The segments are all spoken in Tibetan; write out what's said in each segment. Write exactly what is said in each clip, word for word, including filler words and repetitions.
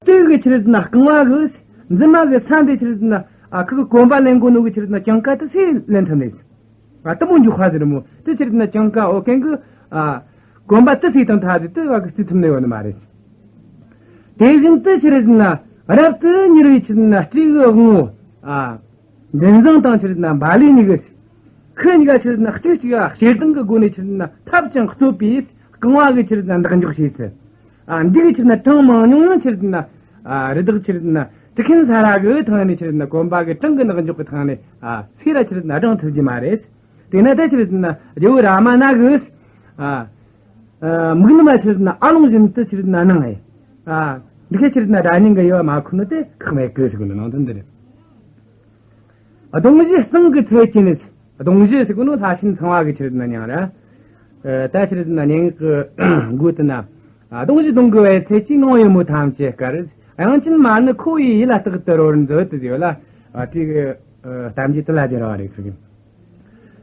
དེ་གི་ཆི་རེད་ཟེར་ན་རྐང་བ་གི་འཛིན་མ་གི་ས་འདི་ཆི་རེད་ཟེར་ན། ཨ་ཁུ་གི་གོམ་པ་ལེན་གོ་ནོ་གི་ཆི་རེད་ཟེར་ན་གྱང་ཁ་དེ་སུས་ལེན་ཐུབ་ནས། ཨ་དེ་མོ་མགྱོགས་ཁ་ཟེར་མོ། དེ་ཆི་རེད་ཟེར་ན་གྱང་ཁ་འོ་གན་གི་ཨ་གོམ་པ་དེ་སུས་བཏང་ཐ་ཟེར་དེ་བ་གི་རྩི་ཐུབ་ནས་ཡོད་ནི་མ་རེད། དེ་བཞིན་དུ་ཆི་རེད་ཟེར་ན་རབ་ཏུ་མྱུར་བའི་ཆི་རེད་ཟེར་ན་སྤྲེའུ་གི་དབང་བོ། ཨ་མགྲིན་བཟང་དང་ཆི་རེད་ཟེར་ན་བཱ་ལི་གཉིས་གི། ཁོ་གཉིས་ཀ་ཆི་རེད་ཟེར་ན་གཅིག་གཅིག་ག་ཞེ་སྡང་གི་སྒོ་ནས་ཆི་རེད་ཟེར་ན་ཐབས་ཀྱང་རྩོད་པས་རྐང་བ་གི་ཆི་རེད་ཟེར་ན་ལྡག་འཇོག་བྱས་ཚུལ། ཨ་འདི་གི་ཆི་རེད་ཟེར་ན་གྲངས་མང་ཉུང་ཉུང་ཆི་རེད་ཟེར་ན། ཨ་རི་དྭགས་ཆི་རེད་ཟེར་ན་ཊི་ཁན་ས་ར་གི་ཐང་ནས་ཆི་རེད་ཟེར་ན་གོམ་པ་གི་གྲངས་གི་ལྡག་འཇོག་གི་ཐང་ནས་ཨ་ཚེ་ར་ཆི་རེད་ཟེར་ན་བགྲང་ཐུབ་ཀྱི་མ་རེད། དེ་ན་ད་ཆི་རེད་ཟེར་ན་རྒྱལ་བོ་རཱ་མ་ན་གིས་ཨ་ཨ་མིག་ནུ་མ་ཆི་རེད་ཟེར་ན་ཨ་ལོང་བཞིན་དུ་ཆི་རེད་ཟེར་ན་སྣང་ངེ། ཨ་འདི་ག་ཆི་རེད་ཟེར་ན་དགྲ་གཉེན་གི་དབྱེ་བ་མ་ཁུར་ནོ་དེ་ཁག་མེད་གི་ཟེར་གི་ནི་ནང་དོན་འདི་རེད། གདུང་བཞི་གཙང་གི་ཚལ་གྱི་ནི། གདུང་བཞི་ཟེར་གོ་ནོ་ལྷ་ཆེན་ཚངས་པ་གི་ཆི་རེད་ཟེར་ན་མྱིང་ར། ཨ་ད་ཆི་རེད་ཟེར་ན་སྙན་ངག་གི་མགོ་དེ་ན། ཨ་གདུང་བཞི་གདུང་གི་བའི་ཚལ་གྱི་ནང་ཡོད་མོ་ཐམས་ཅད་དཀར། དབྱངས་ཅན་མ་ནི་ཁོ་བོའི་ཡིད་ལ་རྟག་ཏུ་རོལ་མཛོད་དུ་ཟེར་བ་ལ། ཨ་དེ་གི་ཨ་གཏམ་རྒྱུད་དེ་ལ་སྦྱར་བ་རེད་ཟེར་གི།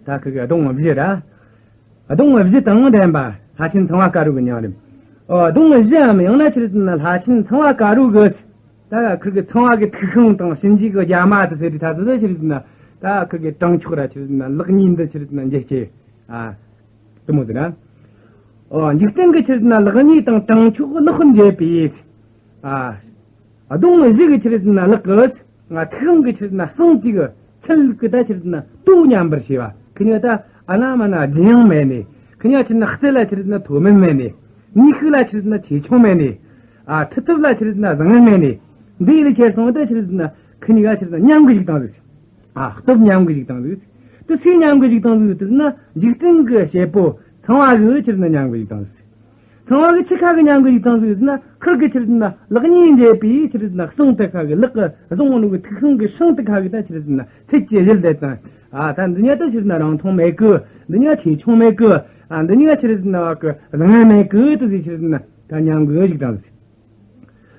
ད་ཁི་གི་གདུང་བཞི་ར། གདུང་བཞི་དང་ལྡན་པ་ལྷ་ཆེན་ཚངས་པ་དཀར་པོ་གི་མྱིང་རེད། ཨོ་གདུང་བཞིའམ་ཡང་ན་ཆི་རེད་ཟེར་ན་ལྷ་ཆེན་ཚངས་པ་དཀར་པོ་གི། ད་ཁིར་གི་ཚངས་པ་གི་ཐུགས་ཤིང་དང་གཤིན་རྗེ་གི་རྒྱ་མ་དེ་ཟེར་དུས་ད་ཚོད་ཆི་རེད་ཟེར་ན། ད་ཁིར་གི་དྲང་ཕྱོགས་ར་ཆི་རེད་ཟེར་ན་ལག་གཉིས་འདི་ཆི་རེད་ཟེར་ན་འཇལ་སྐྱེ། ཨ་དེ་མོ་ཟེར་ན། ཨོ་འཇིག་རྟེན་གི་ཆི་རེད་ཟེར་ན་ལག་གཉིས་དང་དྲང་ཕྱོགས་ལག་གཉིས་འཇལ་བའི། ཨ་གདུང་བཞི་གི་ཆི་རེད་ཟེར་ན་ལག་གི། ང་ཐུགས་དབང་གི་ཆི་རེད་ཟེར་ན་ཟངས་ཀྱི་ཚལ་གི་ད་ཆི་རེད་ཟེར་ན་དོ་མཉམ་པར་བྱས་པ། ཁི་ཉ་ད་ཨ་ན་མ་ན་ལྗིད་ཡང་མེད་ནས། ཁི་ཉ་ཆི་རེད་ཟེར་ན་རྩེ་ལ་ཆི་རེད་ཟེར་ན་མཐོ་དམན་མེད་ནས། ནུས་ཤུགས་ལ་ཆི་རེད་ཟེར་ན་ཆེ་ཆུང་མེད་ནས། ཨ་མཐུ་སྟོབས་ལ་ཆི་རེད་ཟེར་ན་བཟང་ངན་མེད་ནས། འདི་ཡི་ལ་ཁྱེར་སོང་ད་ཆི་རེད་ཟེར་ན་ཁི་གཉིས་ཀ་ཆི་རེད་ཟེར་ན་མཉམ་གི་བཞུགས་བཏང་ཟིག། ཨ་སྟོབས་མཉམ་གི་བཞུགས་བཏང་ཟིག། དེ་སུས་མཉམ་གི་བཞུགས་བཏང་ཟིག་ཟེར་ན་འཇིག་རྟེན་གི་བྱེད་པོ་ཚངས་པ་གིས་ཆི་རེད་ཟེར་ན་མཉམ་གི་བཞུགས་བཏང་ཟིག། ཚངས་པ་གི་ཆི་ཁ་གི་མཉམ་གི་བཞུགས་བཏང་ཟིག་ཟེར་ན། ཁིར་གི་ཆི་རེད་ཟེར་ན་ལག་གཉིས་འཇལ་བའི་ཆི་རེད་ཟེར་ན་ཟངས་དེ་ཁ་གི། ལག་གི་ཟངས་ནུ་གི་ཐུགས་ཤིང་གི་ཤིང་དེ་ཁ་གི་ད་ཆི་རེད་ཟེར་ན་ཚད་ཀྱི་གཞི་ལྡན་དང་། ཨ་ད་འདི་ཉ་ད་ཆི་རེད་ཟེར་ན་རིང་ཐུང་མེད་གི། འདི་ཉ་ཆེ་ཆུང་མེད་གི། ཨ་འདི་ཉ་ཆི་རེད་ཟེར་ན་བ་གི་བཟང་ངན་མེད་གི་དེ་ཟིག་ཆི་རེད་ཟེར་ན་ད་མཉམ་གི་བཞུགས་བཏང་ཟིག།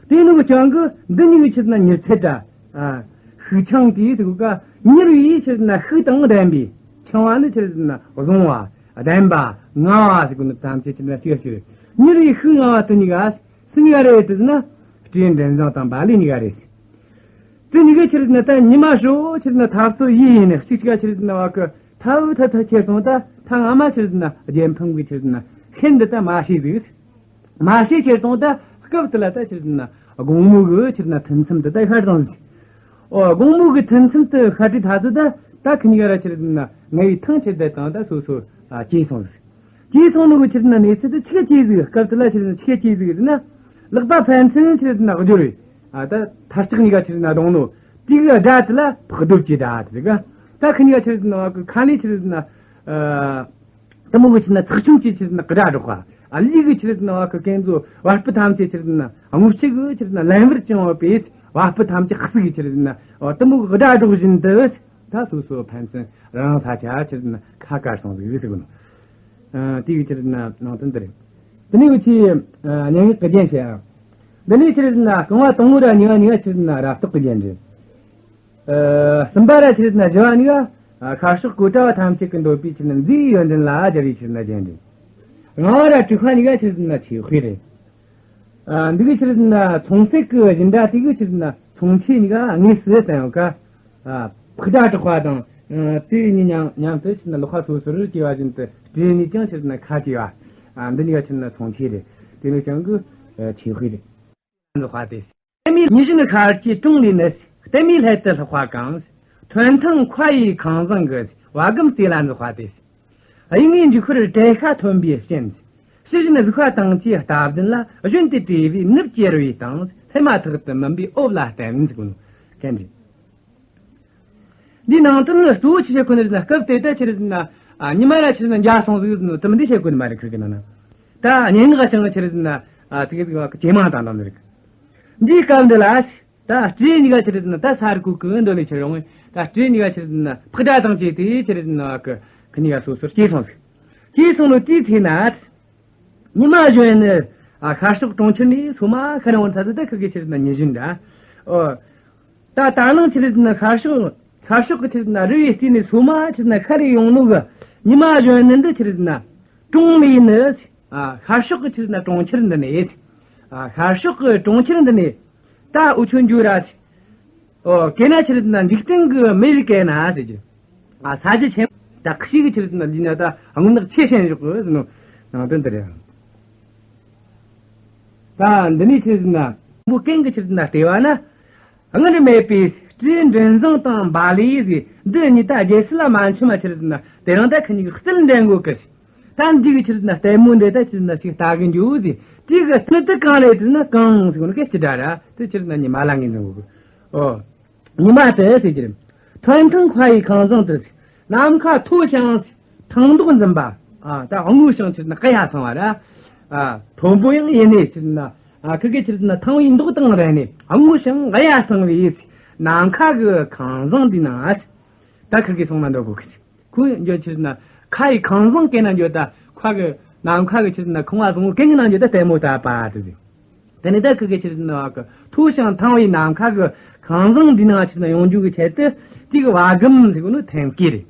དེ་ནུ་གི་ཀྱང་གི་འདི་གཉིས་ཀྱི་ཆི་རེད་ཟེར་ན་མྱུར་ཚད་འདྲ། ཨ་ཤུགས་འཆང་དེ་ཟེར་གོ་ཀ། མྱུར་བའི་ཆི་རེད་ཟེར་ན་ཤུགས་དང་ལྡན་པའི། འཆང་བ་ནི་ཆི་རེད་ཟེར་ན་བཟུང་བ། ལྡན་པ། ངང་བ་ཟེར་གོ་ནི་ཐམས་ཅད་ཆི་རེད་ཟེར་ན་གཅིག་གཅིག་རེད། མྱུར་བའི་ཤུགས་ངང་བ་དེ་གཉིས་ཀ་སུ་གཉིས་ཀ་རེད་ཟེར་ན། སྤྲེའུ་མགྲིན་བཟང་དང་བཱ་ལི་གཉིས་ཀ་རེད། དེ་གཉིས་ཀ་ཆི་རེད་ཟེར་ན་ད་ཉི་མ་ཧྲོ་ཆི་རེད་ཟེར་ན་ཐབ་ཚོ་ཡི་ཡིན་ནི་གཅིག་གཅིག་ག་ཆི་རེད་ཟེར་ན་བ་གི་ཐབ་ཐབ་ཐབ་ཁྱེར་སོང་ད་ཐ་ང་མ་ཆི་རེད་ཟེར་ན་རྒྱལ་ཕམ་གི་ཆི་རེད་ཟེར་ན་ཤིན་ཏུ་ད་མ་ཤེས་ཟིག། མ་ཤེས་ཁྱེར་སོང་ད་སྐབས་དེ་ལ་ད་ཆི་རེད་ཟེར་ན་དགོང་མོ་གི་ཆི་རེད་ཟེར་ན་ཐུན་མཚམས་དེ་ད་ཤར་སོང་ཟིག། ཨོ་དགོང་མོ་གི་ཐུན་མཚམས་དེ་ཤར་དུས་ད་ཚོད་ད་ད་ཁི་གཉིས་ཀ་ར་ཆི་རེད་ཟེར་ན་ང་ཡི་ཐང་ཆད་བསྡད་དང་ད་སོ་སོ་ཨ་སྐྱེས་སོང་ཟིག། སྐྱེས་སོང་ནོ་གི་ཆི་རེད་ཟེར་ན་གནས་ཚུལ་དེ་ཆི་ག་སྐྱེས་ཟིག། སྐབས་དེ་ལ་ཆི་རེད་ཟེར་ན་ཆི་ག་སྐྱེས་ཟིག་ཟེར་ན། ལག་པ་ཕན་ཚུན་ཆི་རེད་ཟེར་ན་སྦྱོར་བས། ཨ་ད་ཐ་ལྕག་གཉིས་ཀ་ཆི་རེད་ཟེར་ན་བརྡུངས་ནོ། དེ་གི་སྒྲ་དེ་ལ་ཕག་གདུབ་ཀྱི་སྒྲ་དེ་ཟིག། ད་ཁི་གཉིས་ཀ་ཆི་རེད་ཟེར་ན་བ་གི་ཁ་ནས་ཆི་རེད་ཟེར་ན་ཨ། དེ་མོ་གི་ཆི་རེད་ཟེར་ན་ཚེགས་ཆུང་གི་ཆི་རེད་ཟེར་ན་སྒྲ་སྒྲོག་པ། ཨ་ལུས་གི་ཆི་རེད་ཟེར་ན་བ་གི་ཀན་ཛོ་བ་སྤུ་ཐམས་ཅད་ཆི་རེད་ཟེར་ན་རྔུལ་ཆུ་གི་ཆི་རེད་ཟེར་ན་ལན་བུར་བཅིངས་པའི་བ་སྤུ་ཐམས་ཅད་ཟུག་གི་ཆི་རེད་ཟེར་ན། ཨོ་དེ་མོ་གི་སྒྲ་སྒྲོག་བཞིན་དུ་ད་སོ་སོ་ཕན་ཚུན་རང་ས་ཆ་ཆི་རེད་ཟེར་ན་ཁ་དཀར་སོང་ཟིག་ཟེར་གི་ནོ། ཨ་དེ་གི་ཆི་རེད་ཟེར་ན་ནང་དོན་འདི་རེད། དེ་ནས་འུ་ཆི་ཨ་སྙན་ངག་གི་རྒྱན་བཤད་ཨ། འདི་ནས་ཆི་རེད་ཟེར་ན་རྐང་བ་དང་པོ་ར་གཉིས་པ་གཉིས་ཀ་ཆི་རེད་ཟེར་ན་རབ་རྟོག་གི་རྒྱན་རེད། ཨ་གསུམ་པ་ར་ཆི་རེད་ཟེར་ན་བཞི་བ་གཉིས་ཀ་ཤར་ཕྱོགས་གཽ་ཌ་བ་ཐམས་ཅད་ཀྱིས་འདོད་པའི་ཆི་རེད་ཟེར་ན་མཛེས་པའི་ཡོན་ཏན་ལ་སྦྱར་བའི་ཆི་རེད་ཟེར་ན་རྒྱན་རེད། ལྔ་བ་ར་དྲུག་པ་གཉིས་ཀ་ཆི་རེད་ཟེར་ན་ཆོས་དཔེ་རེད། ཨ་འདི་གི་ཆི་རེད་ཟེར་ན་མཚུངས་གསལ་གྱི་བཞིན་སྒྲ་དེ་གི་ཆི་རེད་ཟེར་ན་མཚུངས་ཆོས་གཉིས་ཀ་དངོས་སུ་བསྟན་ཡོད་ཀ། ཨ་ཕག་སྒྲ་སྒྲོག་པ་དང་། ཨ་དེ་གཉིས་མཉམ་མཉམ་དུ་ཆི་རེད་ཟེར་ན་ལག་པ་སོ་སོར་གྱེས་པ་བཞིན་དུ་སྤྲེའུ་གཉིས་ཀྱང་ཆི་རེད་ཟེར་ན་ཁ་གྱེས་པ། ཨ་འདི་གཉིས་ཀ་ཆི་རེད་ཟེར་ན་མཚུངས་ཆོས་རེད། དེ་ནས་ཀྱང་གི་ཆོས་དཔེ་རེད། འཛོགས་པ་སྟེ། ལྟད་མོའི་ཉི་གཞོན་ཤར་གྱི་གྲོང་ལས་ནི། ལྟད་མོའི་སླད་དུ་ལྷགས་པ་གང་། ཐོན་ཐང་མཁའ་ཡི་ཁང་བཟང་གི། བ་གམ་རྩེ་ལ་འཛོགས་པ་སྟེ། དབྱིངས་ངེས་འཇུག་པར་བྲེལ་ཤ་ཐོན་པའི་རྐྱེན། ཕྱི་བཞིན་གཟིགས་པ་དང་བཅས་སྟབས་བདུན་ལ། བཞོན་ཏེ་བྲེལ་བའི་ནུབ་ཀྱི་རུ་ཡི་སྟེང་། སེམས་མ་ཐག་ཏུ་མུན་པའི་འོབས་ལ་བསྟན། ཟེར་གོ་ནོ་གན་རེད། འདིའི་ནང་དོན་ནི་གཙོ་བོ་ཆི་བཤད་གོ་ནི་རེད་ན། སྐབས་དེ་ལྟར་ཆི་རེད་ཟེར་ན། ཨ་ཉི་མ་ར་ཆི་རེད་ཟེར་ན་འགྱུར་སོང་ཟིག་ཟེར་ནོ་དེ་མོ་འདི་བཤད་གོ་ནི་མ་རེད། ཁིར་གི་ནང་ན། ད་སྙན་ངག་ཅང་ཆི་རེད་ཟེར་ན། ཨ་དེ་གི་ཇེ་མང་དང་དང་ཟེར་གི། འདིའི་སྐབས་འདི་ལ་ད་སྤྲེའུ་གཉིས་ཀ་ཆི་རེད་ཟེར་ན་ད་ས་རུ་ཁུག་གི་འདོད་ལས་ཁྱེར་ཡོང་། ད་སྤྲེའུ་གཉིས་ཀ་ཆི་རེད་ཟེར་ན་ཕག་སྒྲ་དང་བཅས་ཏེ་ཆི་རེད་ཟེར་ན་གི་ཁི་གཉིས་ཀ་སོ་སོར་སྐྱེས་སོང་ཟིག། སྐྱེས་སོང་ནོ་དེའི་ཚེ་ན། ཉི་མ་གཞོན་ནུ་ཨ་ཤར་ཕྱོགས་གྲོང་ཁྱེར་ནས་སོ་མ་ཤར་ཡོང་ཚར་དུས་ད་ཁི་གི་ཆི་རེད་ཟེར་ན་ཉི་གཞོན་འདྲ། ཨོ། ད་ད་ནང་ཆི་རེད་ཟེར་ན་ཤར་ཕྱོགས་ཤར་ཕྱོགས་ཀྱི་ཆི་རེད་ཟེར་ན་རི་བོའི་རྩེ་ནས་སོ་མ་ཆི་རེད་ཟེར་ན་ཤར་རེ་ཡོང་ནོ་གི་ཉི་མ་གཞོན་ནུ་འདི་ཆི་རེད་ཟེར་ན་གྲོང་ལས་ནི། ཨ་ཤར་ཕྱོགས་ཀྱི་ཆི་རེད་ཟེར་ན་གྲོང་ཁྱེར་འདི་ནས། ཨ་ཤར་ཕྱོགས་ཀྱི་གྲོང་ཁྱེར་འདི་ནས། ད་འུ་ཆོ་འགྱོ་ར་ཟེར། ཨོ། གན་ན་ཆི་རེད་ཟེར་ན་འཇིག་རྟེན་གི་མེ་ལ་གན་ན་ཟེར་གི། ཨ། ས་གཞི་ཆེན་ད་ཁི་ཤི་གི་ཆི་རེད་ཟེར་ན་ལི་ན་ད་རྔུལ་ནག་ཆེ་ཤེན་བཞག་གི་ཟེར་ནོ་ནང་དོན་དེ་རེད། ད་འདི་ནས་ཆི་རེད་ཟེར་ན་མོ་གན་གི་ཆི་རེད་ཟེར་ན་ལྟེ་བ་ན། སྔར་མེད་པའི་སྤྲེའུ་མགྲིན་བཟང་དང་བཱ་ལི་ཟེར། འདི་གཉིས་ད་རྒྱལ་སྲིད་ལ་མ་འཆམ་མ་ཆི་རེད་ཟེར་ན་དེ་རིང་ད་ཁི་གཉིས་ཀྱི་རྩལ་འགྲན་དགོས་གི་ཟེར། ད་འདི་གི་ཆི་རེད་ཟེར་ན་ལྟད་མོ་འདི་ད་ཆི་རེད་ཟེར་ན་ཞིག་ལྟ་གི་འགྱོ་ཟེར། དེ་གི་རྩལ་དེ་གང་རེད་ཟེར་ན་གང་ཟེར་གོ་ནི་སྐད་ཅི་འདྲ་ར་དེ་ཆི་རེད་ཟེར་ན་ཉི་མ་ལ་ངོས་འཛིན་དགོས་གི། ཨོ། ཉི་མ་དེ་ཟེར་གྱི་རེད། ཐོན་ཐང་ཁ་ཡི་ཁང་བཟང་དུ་ཟེར། ནམ་མཁའ་མཐོ་ཞིང་ཐང་མདོག་འཛིན་པ། ཨ། ད་སྔོ་ཞིང་ཆི་རེད་ཟེར་ན་གཡའ་སངས་པ་ར། ཨ། མཐོན་པོ་ཡང་ཡིན་ནས་ཆི་རེད་ཟེར་ན། ཨ། ཁི་གེ་ཆི་རེད་ཟེར་ན་ཐང་བའི་མདོག་དང་རན་ནས་སྔོ་ཞིང་གཡའ་སངས་པའི་ནམ་མཁའ་གི་ཁང་བཟང་འདི་ན། ད་ཁི་གེ་སོང་ན་འདོད་གོ་གི། ཁོས་འགྱོ་ཆི་རེད་ཟེར་ན་ཁ་ཡི་ཁང་བཟང་གན་ན་འགྱོ་ད་ཁ་གི་ནམ་མཁའ་གི་ཆི་རེད་ཟེར་ན་ཁང་བ་བཟང་བོ་གན་གི་ནང་འགྱོ་ད་ལྟད་མོ་ལྟ་བ་དེ་ཟེར། དེ་ནས་ད་ཁི་གེ་ཆི་རེད་ཟེར་ན་བ་གི་མཐོ་ཞིང་ཐང་བའི་ནམ་མཁའ་གི་ཁང་བཟང་འདི་ནང་ཆི་རེད་ཟེར་ན་ཡོང་རྒྱུ་གི་ཆེད་དུ་དེ་གི་བ་གམ་ཟེར་གོ་ནོ་ཐེམ་སྐས་རེད།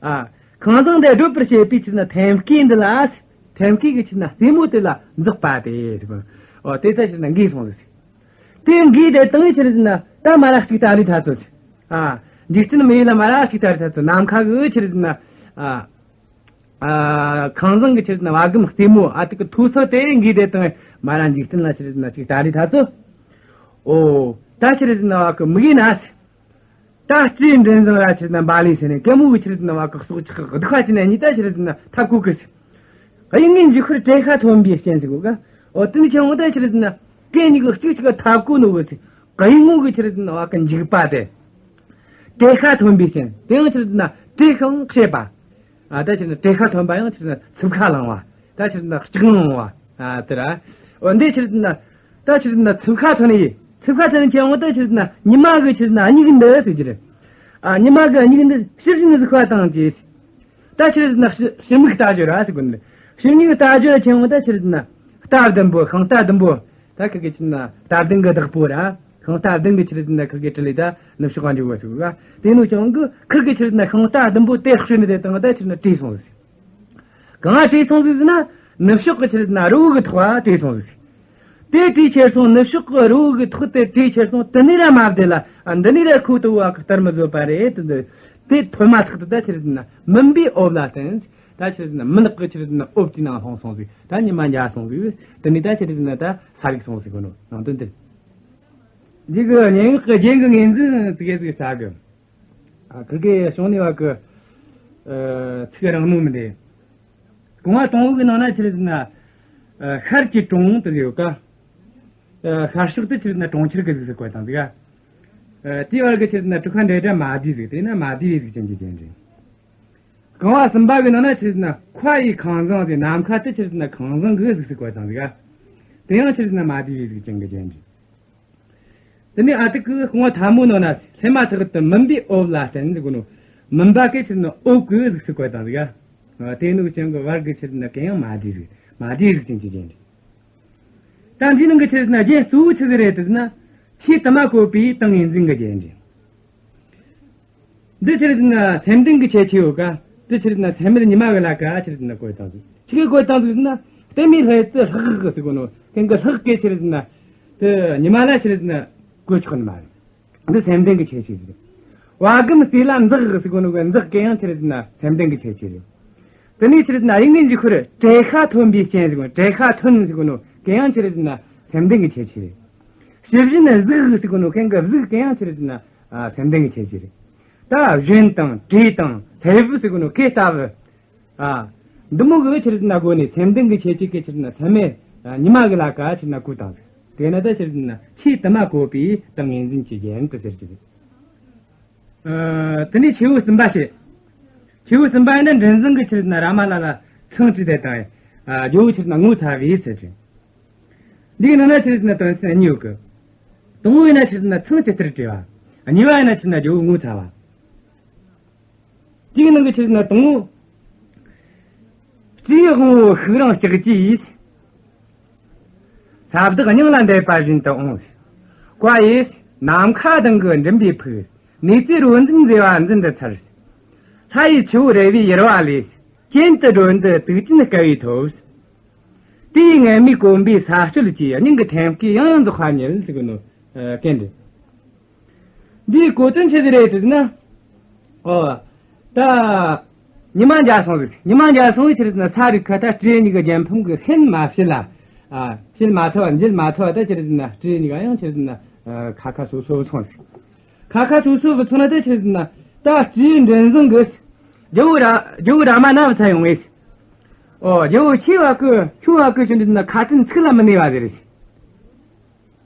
ཨ། ཁང་བཟང་དེ་སྒྲུབ་པར་བྱེད་པའི་ཆི་རེད་ཟེར་ན་ཐེམ་སྐས་འདི་ལ། ཐེམ་སྐས་གི་ཆི་རེད་ཟེར་ན་རྩེ་མོ་དེ་ལ་འཛེགས་པ་དེ་རེད། ཨོ། དེ་ད་ཆི་རེད་ཟེར་ན་འགོས་སོང་ཟེར། དེ་འགོས་དེ་དང་ཆི་རེད་ཟེར་ན་ད་མ་ར་ཞིག་ལྟ་རེ་ཐ་ཚོ་ཟེར། ཨ། འཇིག་རྟེན་མི་ཡུལ་ལ་མ་ར་ཞིག་ལྟ་རེ་ཐ་ཚོ་ནམ་མཁའ་གི་ཆི་རེད་ཟེར་ན། ཨ། ཨ། ཁང་བཟང་གི་ཆི་རེད་ཟེར་ན་བ་གམ་རྩེ་མོ། ཨ། དེ་གི་མཐོ་ཚད་དེ་འགོས་དེ་དང་མ་ར་འཇིག་རྟེན་ལ་ཆི་རེད་ཟེར་ན་ཅིག་ལྟ་རེ་ཐ་ཚོ། ཨོ། ད་ཆི་རེད་ཟེར་ན་བ་གི་མིག་ཡིན་ན་ཟེར། ད་སྤྲེའུ་མགྲིན་བཟང་ར་ཆི་རེད་ཟེར་ན་བཱ་ལི་ཟེར་ནས་གད་མོ་གི་ཆི་རེད་ཟེར་ན་བ་གི་སོག་ཆགས་སྡུག་པ་ཅི་ནས་གཉིས་ད་ཆི་རེད་ཟེར་ན་ཐབས་གོ་གི་ཟེར། གཡུལ་ངོའི་འཇིགས་ཤུལ་བྲེ་ཤ་ཐོན་པའི་རྐྱེན་ཟེར་གོ་ག། འོ། དེ་ནི་ཆི་ཡོང་ད་ཆི་རེད་ཟེར་ན་གན་གཉིས་གི་གཅིག་གཅིག་གི་ཐབས་གོ་ནོ་གི་ཟེར། གཡུལ་ངོ་གི་ཆི་རེད་ཟེར་ན་བ་གི་འཇིགས་པ་དེ། བྲེ་ཤ་ཐོན་པའི་རྐྱེན། དེ་ཡང་ཆི་རེད་ཟེར་ན་བྲེ་ཤ་ཡང་བཤད་པ། ཨ། ད་ཆི་རེད་ཟེར་ན་བྲེ་ཤ་ཐོན་པ་ཡང་ཆི་རེད་ཟེར་ན་འཚུབ་ཁ་ལངས་པ། ད་ཆི་རེད་ཟེར་ན་ལྕགས་ལངས་པ། ཨ། དེ་ར། འོ། འདི་ཆི་རེད་ཟེར་ན། ད་ཆི་རེད་ཟེར་ན་འཚུབ་ཁ་ཐོན་ཡི། འཚུབ་ཁ་ཐོན་ཆེ་འོང་ད་ཆི་རེད་ཟེར་ན་ཉི་མ་གི་ཆི་རེད་ཟེར་ན་མིག་འདི་ཟེར་གྱི་རེད། ཨ། ཉི་མ་གི་མིག་འདི་ཕྱི་བཞིན་གཟིགས་པ་དང་བཅས། ད་ཆི་རེད་ཟེར་ན་ཕྱི་ཕྱི་མིག་ལྟ་སྦྱོར་ར་ཟེར་གོ་ནི། ཕྱི་མིག་ལྟ་སྦྱོར་ཆེ་འོང་ད་ཆི་རེད་ཟེར་ན་རྟ་བདུན་པོ། ཤིང་རྟ་བདུན་པོ། ད་ཁི་གེ་ཆི་རེད་ཟེར་ན་རྟ་བདུན་གི་བདག་པོ་ར། ཤིང་རྟ་བདུན་གི་ཆི་རེད་ཟེར་ན་ཁི་གེ་དྲིལ་ལེ་ད་ནུབ་ཕྱོགས་ག་འགྲོ་བ་ཟེར་གོ་ག། དེ་ནོ་ཅང་གི་ཁི་གེ་ཆི་རེད་ཟེར་ན་ཤིང་རྟ་བདུན་པོ་དེ་ཤུལ་ནས་དེ་དང་ད་ཆི་རེད་ཟེར་ན་བྲོས་སོང་ཟེར། གང་བྲོས་སོང་ཟིག་ཟེར་ན། ནུབ་ཕྱོགས་ཀྱི་ཆི་རེད་ཟེར་ན་རི་བོ་གི་ཐོག་བ་བྲོས་སོང་ཟིག། དེ་བྲོས་ཁྱེར་སོང་། ནུབ་ཕྱོགས་ཀྱི་རི་བོ་གི་ཐོག་དེ་བྲོས་ཁྱེར་སོང་། དེ་ནས་ར་མ་བདེ་ལ། ཨ། འདི་ནས་ར་ཁོ་ཏོ་བ་གི་སྟར་མི་བཟོད་པ་རེད་དེ། དེ་ཐོན་མ་ཐག་ཏུ་ད་ཆི་རེད་ཟེར་ན་མུན་པའི་འོབས་ལ་བརྟེན། ད་ཆི་རེད་ཟེར་ན་མུན་ནག་གི་ཆི་རེད་ཟེར་ན་འོབས་ཀྱི་ནང་ལྷུང་སོང་ཟིག། ད་ཉི་མ་འཇགས་སོང་ཟིག། དེ་ནས་ད་ཆི་རེད་ཟེར་ན་ད་ས་རིག་སོང་ཟིག་གོ་ནོ་ནང་དོན་དེ། འདི་གི་སྙན་ངག་གི་རྒྱན་གི་ངོས་འཛིན་ཙི་གེ་ཙི་གེ་ཟེར་གི། ཨ། ཁི་གེ་བྱུང་ནས་བ་གི། ཨ། ཚིག་རིང་མོ་མི་འདུག། རྐང་བ་དང་པོ་གི་ནང་ན་ཆི་རེད་ཟེར་ན། ཨ། ཤར་གྱི་གྲོང་དེ་ཡོད་ཀ། ཨ། ཤར་ཕྱོགས་དེ་ཆི་རེད་ཟེར་ན་གྲོང་ཁྱེར་གི་གཟུགས་སུ་བཀོད་བཏང་ཟིག་ག། ཨ། དེའི་བར་གི་ཆི་རེད་ཟེར་ན་གྲུ་ཁ་འབྲེལ་སྒྲ་མ་བསྡུས་ཟིག། དེ་ན་མ་བསྡུས་པའི་གཟུགས་ཅན་གྱི་རྒྱན་རེད། རྐང་བ་གསུམ་པ་གི་ནང་ན་ཆི་རེད་ཟེར་ན་མཁའ་ཡི་ཁང་བཟང་ཟེར། ནམ་མཁའ་དེ་ཆི་རེད་ཟེར་ན་ཁང་བཟང་གི་གཟུགས་སུ་བཀོད་བཏང་ཟིག་ག། དེ་ཡང་ཆི་རེད་ཟེར་ན་མ་བསྡུས་པའི་གཟུགས་ཅན་གྱི་རྒྱན་རེད། དེ་ནས་ཨ། དེ་གི་རྐང་བ་ཐ་མའི་ནང་ན་སླེབས་མ་ཐག་ཏུ་མུན་པའི་འོབས་ལ་བརྟེན་ཟེར་གོ་ནོ། མུན་པ་གི་ཆི་རེད་ཟེར་ན་འོབས་ཀྱི་གཟུགས་སུ་བཀོད་བཏང་ཟིག་ག། དེ་ནོ་ཅང་གི་བར་གི་ཆི་རེད་ཟེར་ན་གན་ཡང་མ་བསྡུས་ཟིག། མ་བསྡུས་གཟུགས་ཅན་གྱི་རྒྱན་རེད། ད་འདིའི་ནང་གི་ཆི་རེད་ཟེར་ན་རྒྱན་གཙོ་བོ་ཆི་ཟིག་རེད་དེ་ཟེར་ན་ཆོས་དུ་མ་བཀོད་པའི་ཏིང་ངེ་འཛིན་གྱི་རྒྱན་རེད། འདི་ཆི་རེད་ཟེར་ན་སེམས་ལྡན་གྱི་ཁྱད་ཆོས་ཡོད་ཀ། འདི་ཆི་རེད་ཟེར་ན་ཚད་མེད་ཉི་མ་གི་ལ་ཀ་ཆི་རེད་ཟེར་ན་བཀོད་བཏང་ཟིག། ཆི་གི་བཀོད་བཏང་ཟིག་ཟེར་ན། ལྟད་མོའི་ལྷ་ཡུལ་དུ་ལྷག་ཟེར་གོ་ནོ། ཁེན་གི་ལྷག་གི་ཆི་རེད་ཟེར་ན། དེ་ཉི་མ་ལ་ཆི་རེད་ཟེར་ན་བཀོད་ཆོག་ནི་མ་རེད། འདི་སེམས་ལྡན་གྱི་ཁྱད་ཆོས་ཟིག། བ་གམ་རྩེ་ལ་འཛེག་ཟེར་གོ་ནོ་གི་འཛེག་གན་ཡང་ཆི་རེད་ཟེར་ན་སེམས་ལྡན་གྱི་ཁྱད་ཆོས་རེད། དེ་ནས་ཆི་རེད་ཟེར་ན་གཡུལ་ངོའི་འཇིགས་ཤུལ་བྲེ་ཤ་ཐོན་པའི་རྐྱེན་ཟེར་གོ། བྲེ་ཤ་ཐོན་ཟེར་གོ་ནོ་གན་ཡང་ཆི་རེད་ཟེར་ན་སེམས་ལྡན་གྱི་ཁྱད་ཆོས་རེད། ཕྱི་བཞིན་གཟིགས་ཟེར་གོ་ནོ་གན་གི་གཟིགས་གན་ཡང་ཆི་རེད་ཟེར་ན་ཨ་སེམས་ལྡན་གྱི་ཁྱད་ཆོས་རེད། ད་བཞོན་དང་བྲོས་དང་ལྷའི་བུ་ཟེར་གོ་ནོ་གན་ལྟ་བུ། ཨ། འདི་མོ་གི་ཆི་རེད་ཟེར་ན་སྒོ་ནས་སེམས་ལྡན་གྱི་ཁྱད་ཆོས་ཀྱི་ཆི་རེད་ཟེར་ན་ཚད་མེད་ཉི་མ་གི་ལ་ཀ་ཆི་རེད་ཟེར་ན་བཀོད་བཏང་ཟིག། དེ་ན་ད་ཆི་རེད་ཟེར་ན་ཆོས་དུ་མ་བཀོད་པའི་ཏིང་ངེ་འཛིན་གྱི་རྒྱན་དུ་ཟེར་གྱི་རེད། ཨ། དེ་ནས་ཆེ་བོ་གསུམ་པ་བཤད། ཆེ་བོ་གསུམ་པ་ཡིན་ན་མགྲིན་བཟང་གི་ཆི་རེད་ཟེར་ན་ར་མ་ལ་ལ་ཚང་བྲིས་ཏེ་དང་། ཨ། ཇོ་བོ་ཆི་རེད་ཟེར་ན་ངོ་ཚ་བའི་ཚུལ་རེད། འདིའི་ནང་ན་ཆི་རེད་ཟེར་ན་དོན་ཚན་གཉིས་ཡོད་གི། དང་པོ་ཡིན་ན་ཆི་རེད་ཟེར་ན་ཚང་ཇི་ལྟར་བྲིས་པ། གཉིས་པ་ཡིན་ན་ཆི་རེད་ཟེར་ན་ཇོ་བོ་ངོ་ཚ་བ། དེའི་ནང་གི་ཆི་རེད་ཟེར་ན་དང་པོ། སྤྲེའུ་དབང་པོ་ཤུགས་རིང་ལྕགས་ཀྱུས། ས་བདག་སྙིང་ལ་འདེབས་པ་བཞིན་དུ་འོང་། བཀའ་ཡིས་ནམ་མཁའ་ལྡིང་གི་མགྲིན་པའི་ཕུག། ནུས་རྩལ་རོ་འཛིན་མཛེས་པ་འཛིན་དུ་ཚར། ལྷ་ཡི་ཆུ་བོ་རལ་བའི་ཡུར་བ་ལས། གྱེན་དུ་སྒྲོན་དུ་དུག་ཅན་བསྐལ་བའི་ཐོབ། དེ་ཡི་ངལ་མུས་གོམ་པའི་ས་སྤྱོད་ཀྱིས། སྙིང་གི་ཐེམ་སྐས་ཡང་ཡང་རྫོགས་པ་ཉིད་ཟེར་གི་ནོ། ཨ་སྐད་འདི། འདིའི་གོ་དོན་ཆི་ཟིག་རེད་ཟེར་ན། ཨོ། ད། ཉི་མ་འཇའ་སོང་ཟིག་ཉི་མ་འཇའ་སོང་བའི་ཆི་ཟེར་ན་ས་རུ་ཁ་ད་སྤྲེའུ་གཉིས་ཀྱི་རྒྱལ་ཕམ་གི་ཧན་མ་བྱེད་ལ། ཨ། བྱེད་མ་ཐུབ་བ་འཇལ་མ་ཐུབ་བ་ད་ཆི་ཟེར་ན་སྤྲེའུ་གཉིས་ཀ་ཡང་ཆི་ཟེར་ན། ཨ། ཁ་ཁ་སོ་སོ་སོང་ཟིག་ཁ་ཁ་སོ་སོ་བུད་སོང་ན་ད་ཆི་ཟེར་ན། ད་སྤྲེའུ་མགྲིན་བཟང་གིས། རྒྱལ་བོ་ར་རྒྱལ་བོ་རཱ་མ་ན་བུད་ས་ཡོང་ངེས། ཨོ། རྒྱལ་བོ་ཁྱེད་བ་གི་ཁྱོད་བ་གི་ཆི་ཟེར་ན་ཁ་དན་ཚིག་ལ་མི་གནས་པ་ཟེར།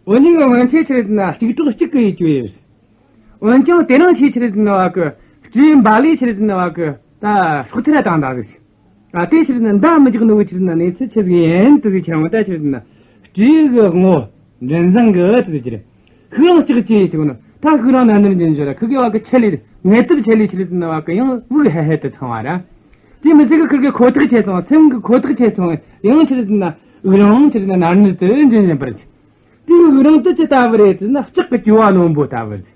འོ་ཉིན་གྱི་སྔོན་ཆད་ཆི་ཟེར་ན་གཅིག་གྲོགས་གཅིག་གི་ཡིད་སྐྱོ་ཡོད། འོན་ཀྱང་དེ་རིང་ཆི་ཆི་ཟེར་ན་བ་གི་སྤྲེའུ་འབའ་ལི་ཆི་ཟེར་ན་བ་གི་ད་སྲོག་ཐར་བཏང་ད་ཟིག་ཨ། དེ་ཆི་ཟེར་ན་མདའ་མི་རྒྱག་ནོ་གི་ཆི་ཟེར་ན་གནས་ཚུལ་ཆི་ཟིག་ཡིན་དེ་ཟིག་ཁྱེར་འོང་ད་ཆི་ཟེར་ན་སྤྲེའུ་གི་དབང་བོ་མགྲིན་བཟང་གི་དེ་ཟིག་ཁྱེར། ཤུགས་རིང་ལྕགས་ཀྱུ་ཟེར་གོ་ནོ་ད་ཤུགས་རིང་ན་ནིར་འབྱིན་ཞོར་ཁུ་གེ་བ་གི་ཆེ་ལི་ངལ་དུབ་ཆེ་ལི་ཆི་ཟེར་ན་བ་གི་ཡང་དབུགས་ཧལ་ཧལ་དུ་འཚང་བ་ར། དེ་མི་ཚད་གི་ཁུ་གེ་ཁོ་ཐག་ཆད་སོང་སེམས་གི་ཁོ་ཐག་ཆད་སོང་ཡང་ཆི་ཟེར་ན་དབུགས་རིང་ཆི་ཟེར་ན་ན་ནིར་དུ་འབྱིན་བཞིན་པར། དེའི་དབུགས་རིང་དུ་ཅི་ལྟ་བུ་རེད་ཟེར་ན་ལྕགས་ཀྱི་ཀྱུ་བ་རྣོན་པོ་ལྟ་བུ་རེད།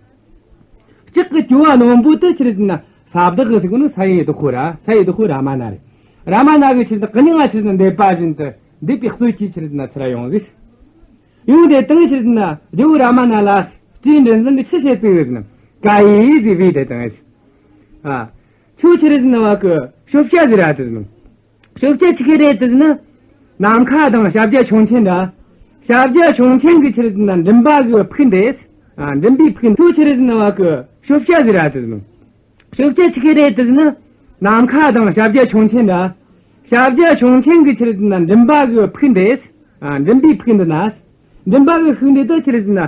ལྕགས་ཀྱི་ཀྱུ་བ་རྣོན་པོ་དེ་ཆི་ཟེར་ན་ས་བདག་གི་ཟེར་གོ་ནོ་ས་ཡི་བདག་པོ་ར་ས་ཡི་བདག་པོ་རཱ་མ་ན་རེད། རཱ་མ་ན་གི་ཆི་ཟེར་ན་གི་སྙིང་ང་ཆི་ཟེར་ན་འདེབས་པ་བཞིན་དུ་འདེབས་པའི་གཙོད་ཀྱིས་ཆི་ཟེར་ན་ཚུར་ཡོང་ཟིག་ཡོང་དེ་དང་ཆི་ཟེར་ན་རྒྱལ་བོ་རཱ་མ་ན་ལ་སྤྲེའུ་མགྲིན་བཟང་གི་ཆི་བྱེད་དུ་ཟེར་ན་ཀ་ཡེ་ཟིག་བས་དེ་དང་ཨ། ཁྱོད་ཆི་ཟེར་ན་བ་གི་ཤོབ་བྱ་ཟིག་ར་དེ་ཟེར་ན། ཤོབ་བྱ་ཆི་གི་རེད་དེ་ཟེར་ན། ནམ་མཁའ་དང་ཞབས་རྒྱ་ཁྱུང་ཆེན་འདྲ། ཞབས་རྒྱ་ཁྱུང་ཆེན་གི་ཆི་ཟེར་ན་མགྲིན་པ་གི་ཕུག་འདེད། ཨ། མགྲིན་པའི་ཕུག་འདེད་ཆི་ཟེར་ན་བ་གི་ཤོབ་བྱ་ཟིག་ར་དེ་ཟེར་ན། ཤོབ་བྱ་ཆི་གི་རེད་དེ་ཟེར་ན། ནམ་མཁའ་དང་ཞབས་རྒྱ་ཁྱུང་ཆེན་འདྲ། ཞབས་རྒྱ་ཁྱུང་ཆེན་གི་ཆི་ཟེར་ན་མགྲིན་པ་གི་ཕུག་འདེད། ཨ། མགྲིན་པའི་ཕུག་འདེད་ན། མགྲིན་པ་གི་ཕུག་འདེད་དེ་ཆི་ཟེར་ན།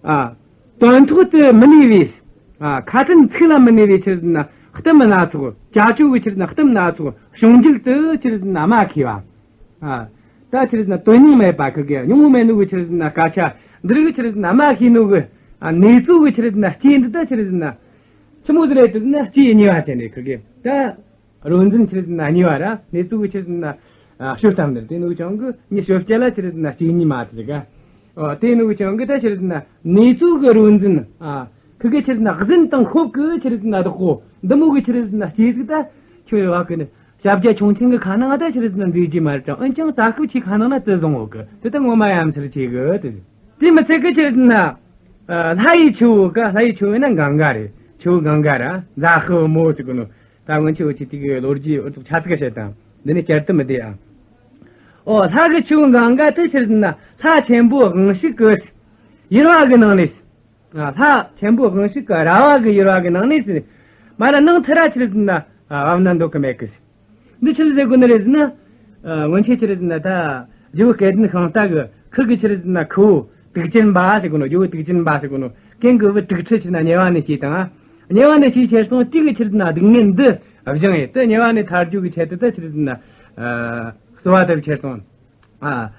ཨ། དོན་ཐོག་ཏུ་མི་གནས་པའི། ཨ། ཁ་དན་ཚིག་ལ་མི་གནས་པའི་ཆི་ཟེར་ན་གཏམ་སྣ་ཚོགས་བྱ་སྤྱོད་ཀྱི་ཆི་ཟེར་ན་གཏམ་སྣ་ཚོགས་བྱུང་རྒྱུད་དུ་ཆི་ཟེར་ན་སྨྲ་མཁས་པ། ཨ། ད་ཆི་ཟེར་ན་དོན་སྙིང་མེད་པ་ཁུ་གེ་སྙིང་པོ་མེད་ནོ་གི་ཆི་ཟེར་ན་སྐད་ཆ་འདི་རིགས་ཆི་ཟེར་ན་སྨྲ་ཤེས་ནོ་གི། ཨ། གནས་ཚུལ་གི་ཆི་ཟེར་ན་སྐྱེས་འདི་ད་ཆི་ཟེར་ན་ཆི་མོ་ཟིག་རེད་དེ་ཟེར་ན་སྐྱེས་གཉིས་པ་ཅན་རེད་ཁུ་གེ་ད། རོ་འཛིན་ཆི་ཟེར་ན་གཉིས་པ་ར་གནས་ཚུལ་གི་ཆི་ཟེར་ན་ཤོད་གཏམ་འདིར་དེ་ནོ་ཅང་གི་ཉི་ཤོད་སྐྱ་ལ་ཆི་ཟེར་ན་སྐྱེས་གཉིས་མ་དེ་ག་ཨོ། དེ་ནོ་ཅང་གི་ད་ཆི་ཟེར་ན་གནས་ཚུལ་གི་རོ་འཛིན། ཨ། ཁུ་གེ་ཆི་ཟེར་ན་གཟན་དང་ཤོབ་གི་ཆི་ཟེར་ན་བདག་པོ་འདི་མོ་གི་ཆི་ཟེར་ན་སྐྱེས་ཟིག་ད་ཁྱོད་བ་གི་ནི་ཞབས་རྒྱ་ཁྱུང་ཆེན་གི་ཁ་ནང་ད་ཆི་ཟེར་ན་འཛུལ་རྒྱུ་མ་རེད་ཀྱང་འོན་ཀྱང་ད་ཁུ་ཆི་ཁ་ནང་ན་དེ་བཟུང་འོ་གི་དེ་ད་ངོ་མ་ཡ་མཚར་ཆེ་གི་དེ། དེ་མི་ཚད་གི་ཆི་ཟེར་ན། ཨ། ལྷ་ཡི་ཆུ་བོ་ག་ལྷ་ཡི་ཆུ་བོ་ན་གངྒཱ་རེད། ཆུ་བོ་གངྒཱ་ར་ཛ་ཧུ་མོ་ཟེར་གོ་ནོ། ད་སྔོན་ཆད་འུ་ཆོས་དེ་གི་ལོ་རྒྱུས་འུ་ཚོ་ཆ་ཚིག་བཤད་དང་འདི་ནས་བསྐྱར་དུ་མི་བསྡད་ཨ། ཨོ། ལྷ་གི་ཆུ་བོ་གངྒཱ་དེ་ཆི་ཟེར་ན་ལྷ་ཆེན་པོ་དབང་ཕྱུག་གི་ཡུར་བ་གི་ནང་ནས། ཨ། ལྷ་ཆེན་པོ་དབང་ཕྱུག་གི་ར་བ་གི་ཡུར་བ་གི་ནང་ནས་ཟེར། མ་ར་ནང་ཐི་ར་ཆི་ཟེར་ན་བབ་ན་འདོད་གི་མེད་གི། འདི་ཆི་ཟེར་གོ་ནི་རེད་ཟེར་ན། ཨ། སྔོན་ཆད་ཆི་རེད་ཟེར་ན་ད་རྒྱལ་བོ་སྐལ་ལྡན་ཤིང་རྟ་གི་ཁུ་གི་ཆི་རེད་ཟེར་ན་ཁུ་བོ་དུག་ཅན་པ་ཟེར་གོ་ནོ། རྒྱལ་བོ་དུག་ཅན་པ་ཟེར་གོ་ནོ་གན་གི་བུ་དུག་ཁྲི་ཆི་ཟེར་ན་དམྱལ་བ་ནས་སྐྱེས་དང་། དམྱལ་བ་ནས་སྐྱེས་ཁྱེར་སོང་དེ་གི་ཆི་རེད་ཟེར་ན་སྡུག་བསྔལ་འདི་བཞེངས་ཡེ་དེ་དམྱལ་བ་ནས་ཐར་རྒྱུ་གི་ཆེད་དུ་ད་ཆི་རེད་ཟེར་ན། ཨ། གསོལ་བ་བཏབ་ཁྱེར་སོང་། ཨ།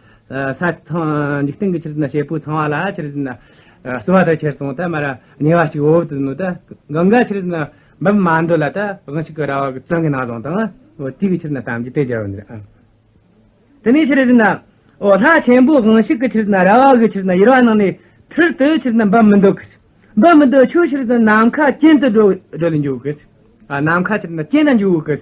ས་ཚང་འཇིག་རྟེན་གྱི་ཆི་རེད་ཟེར་ན་བྱེད་པོ་ཚང་བ་ལ་ཆི་རེད་ཟེར་ན། ཨ། གསོལ་བ་བཏབ་ཁྱེར་སོང་ད་མ་ར་དམྱལ་བ་ཞིག་འོབ་དུ་ནོ་ད་གངྒཱ་ཆི་རེད་ཟེར་ན་འབབ་མ་འདོད་ལ་ད་དབང་ཕྱུག་གི་ར་བ་གི་བཙོན་གྱི་ནང་བཟུང་དང་། འོ་དེ་གི་ཆི་རེད་ཟེར་ན་གཏམ་རྒྱུད་དེ་སྦྱར་བ་འདིར་ཨ། དེ་ནས་ཆི་རེད་ཟེར་ན། འོ་ལྷ་ཆེན་པོ་དབང་ཕྱུག་གི་ཆི་རེད་ཟེར་ན་ར་བ་གི་ཆི་རེད་ཟེར་ན་ཡུར་བ་ནང་ནས་ཐུར་དུ་ཆི་རེད་ཟེར་ན་འབབ་མི་འདོད་གི། འབབ་མི་འདོད་ཁྱོད་ཆི་རེད་ཟེར་ན་ནམ་མཁའ་གྱེན་དུ་འགྲོ་འགྲོ་ལ་འཇུག་གི། ཨ། ནམ་མཁའ་ཆི་རེད་ཟེར་ན་གྱེན་ན་འཇུག་གི།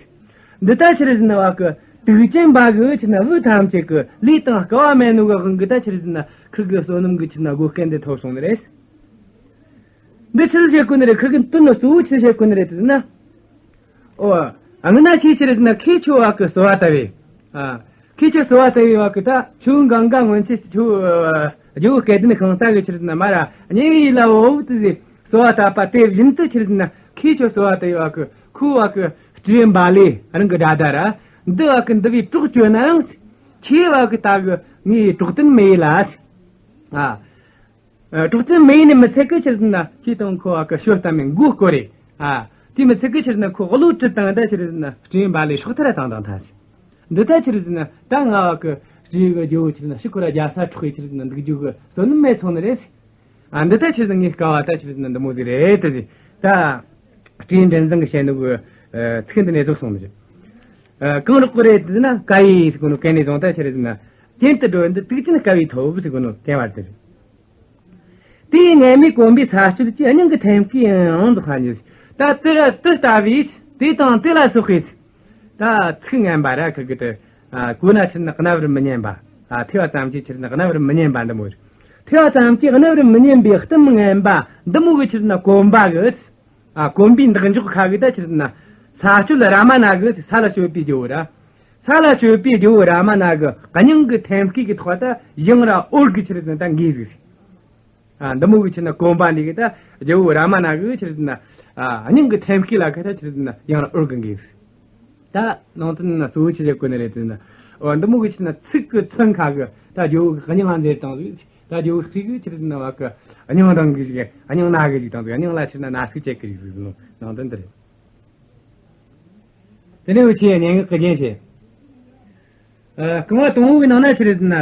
འདི་ལྟར་ཆི་རེད་ཟེར་ན་བ་གི་དུག་ཅན་པ་གི་ཆི་རེད་ཟེར་ན་བུ་ཐམས་ཅད་ཀྱི་ལུས་དང་སྐལ་བ་མེད་ནོ་གི་དབང་གིས་ད་ཆི་རེད་ཟེར་ན་ཁུ་གི་བསོད་ནམས་ཀྱི་ཆི་རེད་ཟེར་ན་གོ་སྐལ་འདི་ཐོབ་སོང་ནི་རེད། འདི་ཆི་ཟིག་བྱེད་དགོས་ནི་རེད། ཁུ་གི་དོན་ནི་གཙོ་བོ་ཆི་ཟིག་བྱེད་དགོས་ནི་རེད་ཟེར་ན། ཨོ། ཨ་ངི་ན་ཆི་ཆི་རེད་ཟེར་ན་ཁྱེད་ཆོ་བ་གི་གསོལ་བ་བཏབ་བས། ཨ། ཁྱེད་ཆོ་གསོལ་བ་བཏབ་བས་བ་གི་ད་ཆུ་གངྒཱ་སྔོན་ཆད་ཆུ། རྒྱལ་བོ་སྐལ་ལྡན་ཤིང་རྟ་གི་ཆི་རེད་ཟེར་ན་མ་ར་དམྱལ་བའི་ཡུལ་ལ་འོབ་དུ་ཟེར་གསོལ་བ་བཏབ་པ་དེ་བཞིན་དུ་ཆི་རེད་ཟེར་ན་ཁྱེད་ཆོ་གསོལ་བ་བཏབ་བས་བ་གི་ཁུ་བ་གི་སྤྲེའུ་འབའ་ལི་རང་གི་དགྲ་ཟླ་ར་འདི་བ་གི་འདི་བའི་གྲོགས་བཅོས་ན་ཡང་ཁྱེད་བ་གི་ད་གི་ངའི་གྲོགས་དན་མེད་ལ། ཨ། ཨ། གྲོགས་དན་མེད་ནི་མི་ཚད་གི་ཆི་རེད་ཟེར་ན་ཁྱེད་དང་ཁོ་བ་གི་ཤོད་གཏམ་མི་མགོ་སྐོར་རེད། ཨ། དེ་མི་ཚད་གི་ཆི་རེད་ཟེར་ན་ཁོ་བློ་གྲོས་བཏང་ད་ཆི་རེད་ཟེར་ན་སྤྲེའུ་འབའ་ལི་སྲོག་ཐར་བཏང་དང་ཐལ། འདི་ད་ཆི་རེད་ཟེར་ན་ད་ང་བ་གི་སྤྲེའུ་གི་རྒྱལ་བོ་ཆི་རེད་ཟེར་ན་ཕྱིར་ཁོ་ར་རྒྱལ་ས་འཕྲོག་གི་ཆི་རེད་ཟེར་ན་འདུག་རྒྱུ་གི་བསོད་ནམས་མེད་སོང་ནི་རེད། ཨ། འདི་ད་ཆི་རེད་ཟེར་ན་ངའི་སྐལ་བ་ད་ཆི་རེད་ཟེར་ན་འདི་མོ་ཟིག་རེད་དེ་ཟེར། ད་སྤྲེའུ་མགྲིན་བཟང་གི་བཤད་ནོ་གི་ཚིག་འདི་ནས་རྫོགས་སོང་ནི་རེད། ཨ། གང་རོགས་གི་རེད་ཟེར་ན་ཀ་ཡེ་ཟེར་གོ་ནོ་གན་ནས་བཟུང་ད་ཆི་རེད་ཟེར་ན་གྱེན་དུ་འགྲོ་འདི་དུག་ཅན་དཀའ་བས་ཐོབ་ཟེར་གོ་ནོ་གན་བར་དེ་རེད། དེའི་ངན་སྨྲས་གོམ་པའི་ས་སྤྱོད་ཀྱིས། སྙིང་གི་ཐེམ་སྐས་ཡང་རྫོགས་པ་ཉིད། ད་དེ་ར་དེ་ལྟ་བུའི་དེ་དང་དེ་ལ་སོགས་པའི་ད་ཚིག་ངན་པ་ར་ཁུ་གི་དེ། ཨ། གོ་ན་ཆི་རེད་ཟེར་ན་རྣ་བར་མི་སྙན་པ། ཨ། ཐོས་པ་ཙམ་གྱིས་ཆི་རེད་ཟེར་ན་རྣ་བར་མི་སྙན་པ་འདི་མོ་རེད། ཐོས་པ་ཙམ་གྱིས་གནོད་པར་མི་ཉན་པའི་གཏམ་ངན་པ་འདི་མོ་གི་ཕྱིར་ན་གོམ་པ་གི། ཨ། གོམ་པའི་འདེགས་འཇོག་ཁ་གི་ད་ཕྱིར་ན་ས་སྤྱོད་རཱ་མ་ན་གི་ས་ལ་སྤྱོད་པའི་རྒྱལ་བོ་ར། ས་ལ་སྤྱོད་པའི་རྒྱལ་བོ་རཱ་མ་ན་གི་སྙིང་གི་ཐེམ་སྐས་ཀྱི་ཐོག་ད་ཡང་ར་འོར་གི་ཕྱིར་ན་ད་འགོས་ཟིག། ཨ། འདི་མོ་གི་ཕྱིར་ན་གོམ་པ་འདི་གི་ད་རྒྱལ་བོ་རཱ་མ་ན་གི་ཕྱིར་ན། ཨ། སྙིང་གི་ཐེམ་སྐས་ལ་གི་ད་ཕྱིར་ན་ཡང་ར་འོར་གི་འགོས་ཟིག། ད་ནང་དོན་ན་གཙོ་བོ་ཆི་ཟེར་གོ་ནི་རེད་ཟེར་ན། འོ། འདི་མོ་གི་ཕྱིར་ན་ཚིག་གི་མཚོན་ཁ་གི་ད་རྒྱལ་བོ་གི་སྙིང་ང་འཛེར་བཏང་ཟིག། ད་རྒྱལ་བོ་གཅིག་གི་ཕྱིར་ན་བ་གི་སྙིང་འདང་གི་ཟིག། སྙིང་ན་གི་ཟིག་བཏང་ཟིག། སྙིང་ལ་ཕྱིར་ན་ན་ཟུག་བྱེད་གི་ཟིག་ཟེར་ནོ་ནང་དོན་འདི་རེད། དེ་ནས་འུ་ཆོས་སྙན་ངག་གི་རྒྱན་བཤད། ཨ། རྐང་བ་དང་པོ་གི་ནང་ན་ཕྱིར་ན་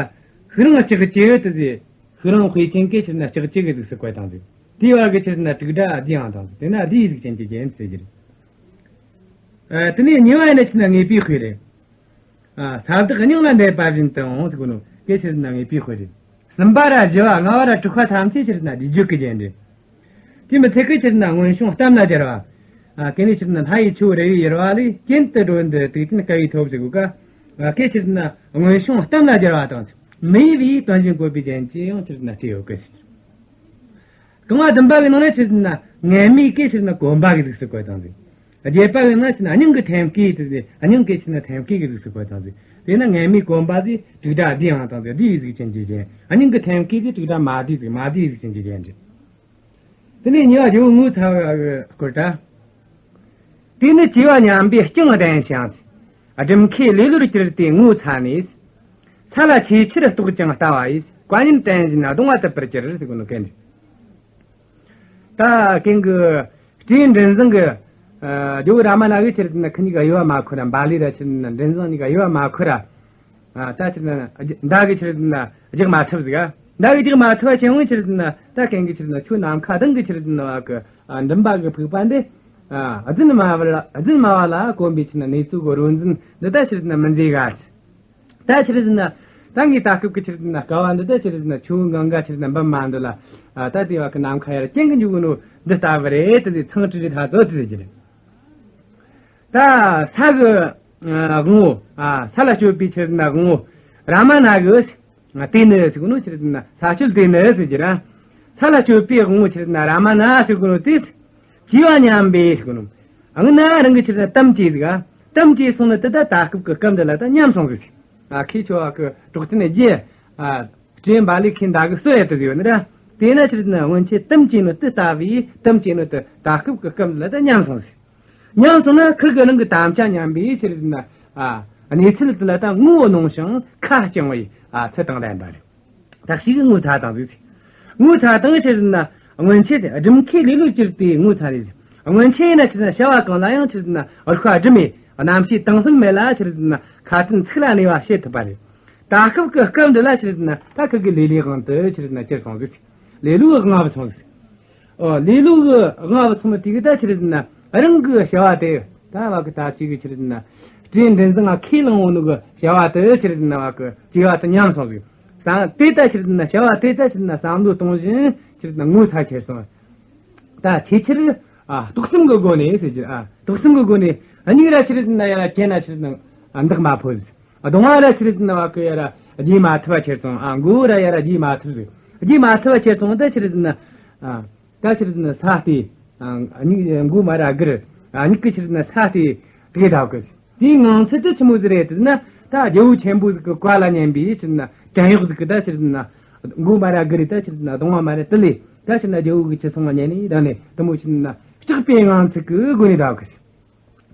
ཕུག་རོན་ལྕགས་ཀྱུ་དེ་ཟིག། ཕུག་རོན་དཔེ་ཅན་གྱི་ཕྱིར་ན་ལྕགས་ཀྱུ་གི་གཟུགས་སུ་བཀོད་བཏང་ཟིག། དེའི་བར་གི་ཕྱིར་ན་དྲུག་སྒྲ་བསྡུས་ཡང་བཏང་ཟིག། དེ་ན་བསྡུས་གཟུགས་ཅན་གྱི་རྒྱན་ཟེར་གྱི་རེད། ཨ། དེ་ནས་གཉིས་པ་ཡིན་ན་ཕྱིར་ན་ངེས་པའི་དཔེ་རེད། ཨ། ས་བདག་སྙིང་ལ་འདེབས་པ་བཞིན་དུ་འོང་ཟེར་གོ་ནོ་སྐད་ཕྱིར་ན་ངེས་པའི་དཔེ་རེད། གསུམ་པ་ར་བཞི་བ་ལྔ་བ་ར་དྲུག་པ་ཐམས་ཅད་ཕྱིར་ན་བསྡུས་བརྗོད་ཀྱི་རྒྱན་རེད། དེ་མི་ཚད་ཀྱི་ཕྱིར་ན་མངོན་སུམ་གཏམ་ལ་སྦྱར་བ། ཨ། གན་ནི་ཕྱིར་ན་ལྷ་ཡི་ཆུ་བོ་རལ་བའི་ཡུར་བ་ལས། གྱེན་དུ་བགྲོད་འདི་དུས་ཆེན་དཀའ་བས་ཐོབ་ཟེར་གོ་ཀ། ཨ། སྐད་ཕྱིར་ན་མངོན་སུམ་གཏམ་ལ་སྦྱར་བ་དང་མི་འོས་པའི་དོན་གཞན་བཀོད་པའི་རྒྱན་གྱིས་ཡང་ཕྱིར་ན་སྤྲས་ཡོད་གི། རྐང་བ་བདུན་པ་གི་ནང་ན་ཕྱིར་ན་ངན་སྨྲས་ཀྱི་ཕྱིར་ན་གོམ་པ་གི་གཟུགས་སུ་བཀོད་བཏང་ཟིག། བརྒྱད་པ་གི་ནང་ན་ཕྱིར་ན་སྙིང་གི་ཐེམ་སྐས་དེ་ཟིག། སྙིང་གི་ཕྱིར་ན་ཐེམ་སྐས་གི་གཟུགས་སུ་བཀོད་བཏང་ཟིག། དེ་ན་ངན་སྨྲས་གོམ་པ་ཟིག་དྲུག་སྒྲ་བསྡུས་ཡང་བཏང་ཟིག། བསྡུས་གཟུགས་ཅན་གྱི་རྒྱན། སྙིང་གི་ཐེམ་སྐས་ཟིག་དྲུག་སྒྲ་མ་བསྡུས་ཟིག། མ་བསྡུས་གཟུགས་ཅན་གྱི་རྒྱན་རེད། དེ་ནས་གཉིས་པ་རྒྱལ་བོ་ངོ་ཚ་བའི་སྐོར་ད། དེ་ནི་བཅོས་པ་ཉམས་པའི་རྐྱེན་ལྡན་ཞིང་། སྒྲུབ་མཁས་ལེ་ལོར་གྱུར་ཏེ་ངོ་ཚ་ནས། ས་ལ་ཆེས་ཆེར་རྟོག་ཅིང་ལྟ་བ་ཡིས། བཀའ་ཉན་དྲན་བཞིན་གདུང་བ་དུད་པར་གྱུར་ཟེར་གོ་ནོ་གན། ད་གན་གི་སྤྲེའུ་མགྲིན་བཟང་གི། ཨ། རྒྱལ་བོ་རཱ་མ་ན་གི་ཕྱིར་ན་ཁི་གཉིས་ཀ་དབྱེ་བ་མ་འཁོར་ར། བཱ་ལི་ར་ཕྱིར་ན་མགྲིན་བཟང་གཉིས་ཀ་དབྱེ་བ་མ་འཁོར་ར། ཨ། ད་ཕྱིར་ན་མདའ་གི་ཕྱིར་ན་རྒྱག་མ་ཐུབ་ཟིག། ཨ། མདའ་གི་རྒྱག་མ་ཐུབ་པ་ཆེན་བོའི་ཕྱིར་ན་ད་གན་གི་ཕྱིར་ན་ཁྱོད་ནམ་མཁའ་ལྡིང་གི་ཕྱིར་ན་བ་གི། ཨ། མགྲིན་པ་གི་ཕུག་པ་འདི། ཨ། རྫུན་སྨྲ་བ་ལ། རྫུན་སྨྲ་བ་ལ་གོམས་པའི་ཕྱིར་ན་གནས་ཚུལ་གི་རོ་འཛིན་འདི་ད་ཕྱིར་ན་མི་མཛེས་ག། ད་ཕྱིར་ན་ད་ངས་ད་སྐབས་ཀྱི་ཕྱིར་ན་སྐལ་བ་འདི་ད་ཕྱིར་ན་ཁྱོད་ངང་ག་ཕྱིར་ན་འབུམ་མ་འདི་ལ། ཨ། ད་དེ་བ་གི་ནམ་མཁའ་ཡར་རྐྱེན་གི་འཇུག་ནོ་འདི་ལྟ་བུ་རེད། དེ་ཚང་དྲི་རི་ཐ་ཚོ་དེ་ཟེར་གྱི་རེད། ད་ས་གི་དབང་བོ། ཨ། ས་ལ་སྤྱོད་པའི་ཕྱིར་ན་དབང་བོ་རཱ་མ་ན་གི། ཨ། དེ་ནི་ཟེར་གོ་ནོ་ཕྱིར་ན་ས་སྤྱོད་དེ་ནི་ཟེར་གྱི་ར། ས་ལ་སྤྱོད་པའི་དབང་བོ་ཕྱིར་ན་རཱ་མ་ན་ཟེར་གོ་ནོ་དེ། བཅོས་པ་ཉམས་པའི་ཟེར་གོ་ནོ། ཨང་ན་རང་གི་ཕྱིར་ན་གཏམ་བཅོས་ཟིག། ཨ། གཏམ་བཅོས་སོང་ན་དེ་ད་ད་སྐབས་ཀྱི་སྐབས་འདི་ལ་ད་ཉམས་སོང་ཟིག། ཨ། ཁྱེད་ཆོ་བ་གི་གྲོགས་ཅན་རྒྱུ། ཨ། སྤྲེའུ་བཱ་ལི་ཁྱེད་མདའ་གི་གསོད་ཡ་དེ་ཟིག་ཡོད་ནི་ར། དེ་ན་ཕྱིར་ན་སྔོན་ཆད་གཏམ་བཅོས་ནོ་དེ་ལྟ་བུའི་གཏམ་བཅོས་ནོ་དེ་ད་སྐབས་ཀྱི་སྐབས་འདི་ལ་ད་ཉམས་སོང་ཟིག། ཉམས་སོང་ན་ཁིར་གི་རང་གི་དམ་བཅའ་ཉམས་པའི་ཕྱིར་ན། ཨ། གནས་ཚུལ་དེ་ལ་ད་ངོ་བོ་ནོངས་ཤིང་ཁ་བསྐྱང་བའི། ཨ། ཚུལ་དང་ལྡན་པ་རེད། དག་ཞིག་གི་ངོ་ཚ་དང་ཟིག། ངོ་ཚ་དང་ཕྱིར་ན་སྔོན་ཆད་སྒྲུབ་མཁས་ལེ་ལོར་གྱུར་ཏེ་ངོ་ཚ་ནས། སྔོན་ཆད་ཡིན་ན་ཕྱིར་ན་བྱ་བ་གང་ལ་ཡང་ཕྱིར་ན་རིག་པ་སྒྲིམ་མེད། རྣམ་ཤེས་དྭངས་གསལ་མེད་ལ་ཕྱིར་ན་ཁ་ཏོན་ཚིག་ལ་གནས་པ་བྱེད་ཐུབ་པ་རེད། ད་སྐབས་ཀྱི་སྐབས་འདི་ལ་ཕྱིར་ན་ད་ཁིར་གི་ལེ་ལོའི་དབང་དུ་ཕྱིར་ན་གྱུར་སོང་ཟིག། ལེ་ལོའི་དབང་བུད་སོང་ཟིག། ཨོ། ལེ་ལོ་གི་དབང་བུད་སོང་ནི་དེ་གི་ད་ཕྱིར་ན་རང་གི་བྱ་བ་དེ་ད་བ་གི་ད་ཅིག་གི་ཕྱིར་ན་སྤྲེའུ་མགྲིན་བཟང་ང་ཁས་བླངས་འོང་ནོ་གི་བྱ་བ་དེ་ཕྱིར་ན་བ་གི་བྱ་བ་དེ་ཉམས་སོང་ཟིག། བསམ་དེ་ད་ཕྱིར་ན་བྱ་བ་དེ་ད་ཕྱིར་ན་བསམ་བློ་གཏོང་བཞིན་ཕྱིར་ན་ངོ་ཚ་ཁྱེར་སོང་། ད་ཆེས་ཆེར། ཨ། གཏོགས་གསུམ་གི་སྒོ་ནས་ཟེར་གྱི། ཨ། གཏོགས་གསུམ་གི་སྒོ་ནས་གཉིས་ར་ཕྱིར་ན་ཡར་ར་གྱེན་ན་ཕྱིར་ན་འདེགས་མ་ཕོད། གདོང་བ་ར་ཕྱིར་ན་བ་གི་ཡར་ར་རྒྱས་མ་ཐུབ་པ་ཁྱེར་སོང་། ཨ། མགོ་བོ་ར་ཡར་ར་རྒྱས་མ་ཐུབ་ཟིག། རྒྱས་མ་ཐུབ་པ་ཁྱེར་སོང་། ད་ཕྱིར་ན། ཨ། ད་ཕྱིར་ན་ས་སྟེ། ཨ། མིག་མགོ་མ་ར་སྒུར། ཨ། མིག་གི་ཕྱིར་ན་ས་སྟེ་དེ་གདབ་གི། དེའི་ངང་ཚུལ་དེ་ཆི་མོ་ཟིག་རེད་ཟེར་ན། ད་རྒྱལ་བོ་ཆེན་པོ་ཟིག་གི་བཀའ་ལ་ཉན་པའི་ཕྱིར་ན་བྲན་གཡོག་ཟིག་གི་ད་ཕྱིར་ན་མགོ་མ་ར་སྒུར་རེ། ད་ཕྱིར་ན་གདོང་བ་མ་ར་དུད་ལེ། ད་ཕྱིར་ན་རྒྱལ་བོ་གི་ཁྱི་སོང་བ་ཉན་ནས་ད་ནས་དེ་མོ་ཕྱིར་ན་སྐྲག་པའི་ངང་ཚུལ་གི་སྒོ་ནས་གདབ་གི།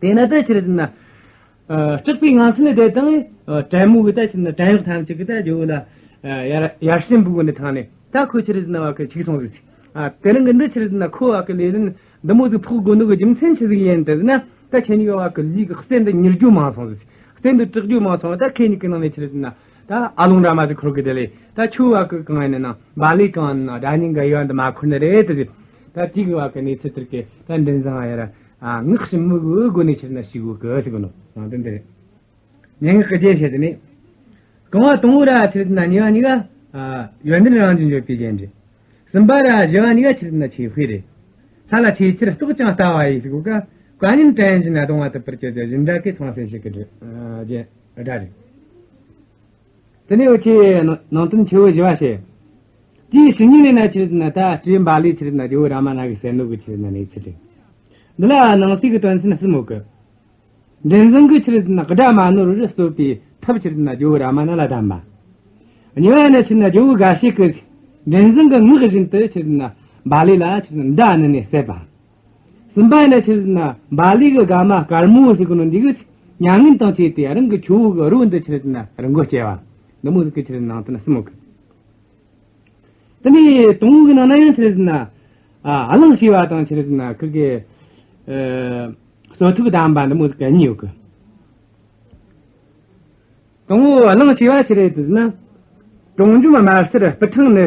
དེ་ན་ད་ཕྱིར་ན། ཨ། སྐྲག་པའི་ངང་ཚུལ་ནི་དེ་དང་། ཨ། བྲན་མོ་གི་ད་ཕྱིར་ན་བྲན་གཡོག་ཐམས་ཅད་གི་ད་རྒྱལ་བོ་ལ། ཨ། ཡར་ཡར་ཞེན་པོ་གི་ནི་ཐང་ནས་ད་ཁོ་ཕྱིར་ན་བ་གི་འཆུག་སོང་ཟིག། ཨ། དེ་རིང་གི་འདི་ཕྱིར་ན་ཁོ་བ་གི་ལས་ལན་འདི་མོ་ཟིག་ཕོག་དགོས་ནོ་གི་རྒྱུ་མཚན་ཆི་ཟིག་ཡིན་ཟེར་ན། ད་ཁྱེད་གཉིས་ཀ་བ་གི་ལུས་གི་རྩེ་འདི་མྱུར་རྒྱུ་མང་སོང་ཟིག། རྩེ་འདི་སྐྲག་རྒྱུ་མང་སོང་། ད་ཁྱེད་གཉིས་ཀི་ནང་ནས་ཕྱིར་ན་ད་ཨ་ལོང་འདྲ་མ་ཟིག་འཁོར་གི། དེ་ལས་ད་ཁྱོད་བ་གི་གང་ཡིན་ན་བ་ལས་གང་ཡིན་ན་དགྲ་གཉེན་གི་དབྱེ་བ་འདི་མ་འཁོར་ནི་རེད་དེ་ཟིག། ད་དེ་གི་བ་གི་གནས་ཚུལ་དེར་གི་ད་མགྲིན་བཟང་ཡར་ར། ཨ། ངག་ཞིབ་མོ་གི་སྒོ་ནས་ཕྱིར་ན་ཞུ་གོ་གི་ཟེར་གོ་ནོ་ནང་དོན་དེ་རེད། སྙན་ངག་གི་རྒྱན་བཤད་དེ་ནས། རྐང་བ་དང་པོ་ར་ཕྱིར་ན་གཉིས་པ་གཉིས་ཀ། ཨ། ཡོན་ཏན་རང་བཞིན་བརྗོད་པའི་རྒྱན་རེད། གསུམ་པ་ར་བཞི་བ་གཉིས་ཀ་ཕྱིར་ན་ཆོས་དཔེ་རེད། ལྷ་ལ་ཆེས་ཆེར་རྟོག་ཅིང་ལྟ་བ་ཡིས་ཟེར་གོ་ཀ། བཀའ་ཉན་དྲན་བཞིན་གདུང་བ་དུད་པར་གྱུར་ཏེ་བཞིན་སྒྲ་གི་མཚུངས་གསལ་བྱེད་ཀྱི་སྒྲ་རེད། དེ་ནས་འུ་ཆོས་ནང་དོན་ཆེ་བོ་བཞི་བ་བཤད། དེའི་ཕྱི་ཉིན་ནས་ན་ཆི་རེད་ཟེར་ན་ད་སྤྲེའུ་འབའ་ལི་ཆི་རེད་ཟེར་ན་ཇོ་བོ་རཱ་མ་ན་གིས་བསད་ནོ་གི་ཆི་རེད་ཟེར་ན་གནས་ཚུལ་རེད། འདི་ལ་ནང་གསེས་ཀྱི་དོན་ཚན་གསུམ་ཡོད་གི། མགྲིན་བཟང་གིས་ཆི་རེད་ཟེར་ན་དགྲ་མ་ནོར་བར་གསོད་པའི་ཐབས་ཆི་རེད་ཟེར་ན་ཇོ་བོ་རཱ་མ་ན་ལ་གདམས་པ། གཉིས་པ་ནི་ཆི་རེད་ཟེར་ན་ཇོ་བོ་དགའ་བྱེད་ཀྱིས་མགྲིན་བཟང་གི་ངག་བཞིན་དུ་ཆི་རེད་ཟེར་ན་འབའ་ལི་ལ་ཆི་རེད་ཟེར་ན་མདའ་བསྣུན་ནས་བསད་པ། གསུམ་པ་ནི་ཆི་རེད་ཟེར་ན་འབའ་ལི་གི་དགའ་མ་དཀར་མོ་ཟེར་གོ་ནོ་འདི་གིས་མྱ་ངན་དང་བཅས་ཏེ་རང་གི་ཁྱོ་བོ་གི་རོ་འདི་ཆི་རེད་ཟེར་ན་རི་མགོ་བསྐྱལ་བ། འདི་མོ་ཟིག་གི་ཆི་རེད་ཟེར་ན་ནང་དོན་གསུམ་ཡོད་གི། དེ་ནས་དང་པོ་གི་ནང་ན་ཡང་ཆི་རེད་ཟེར་ན། ཨ། གླང་ཞེས་པ་དང་ཆི་རེད་ཟེར་ན་ཁིར་གི། ཨ། གསོད་ཐབས་གདམས་པ་འདི་མོ་ཟིག་གཉིས་ཡོད་གི། དང་པོ་གླང་ཞེས་པ་ཆི་རེད་ཟེར་ན། གྲོང་འཇོམས་དམར་སེར་སྤུ་ཕྲེང་ནི།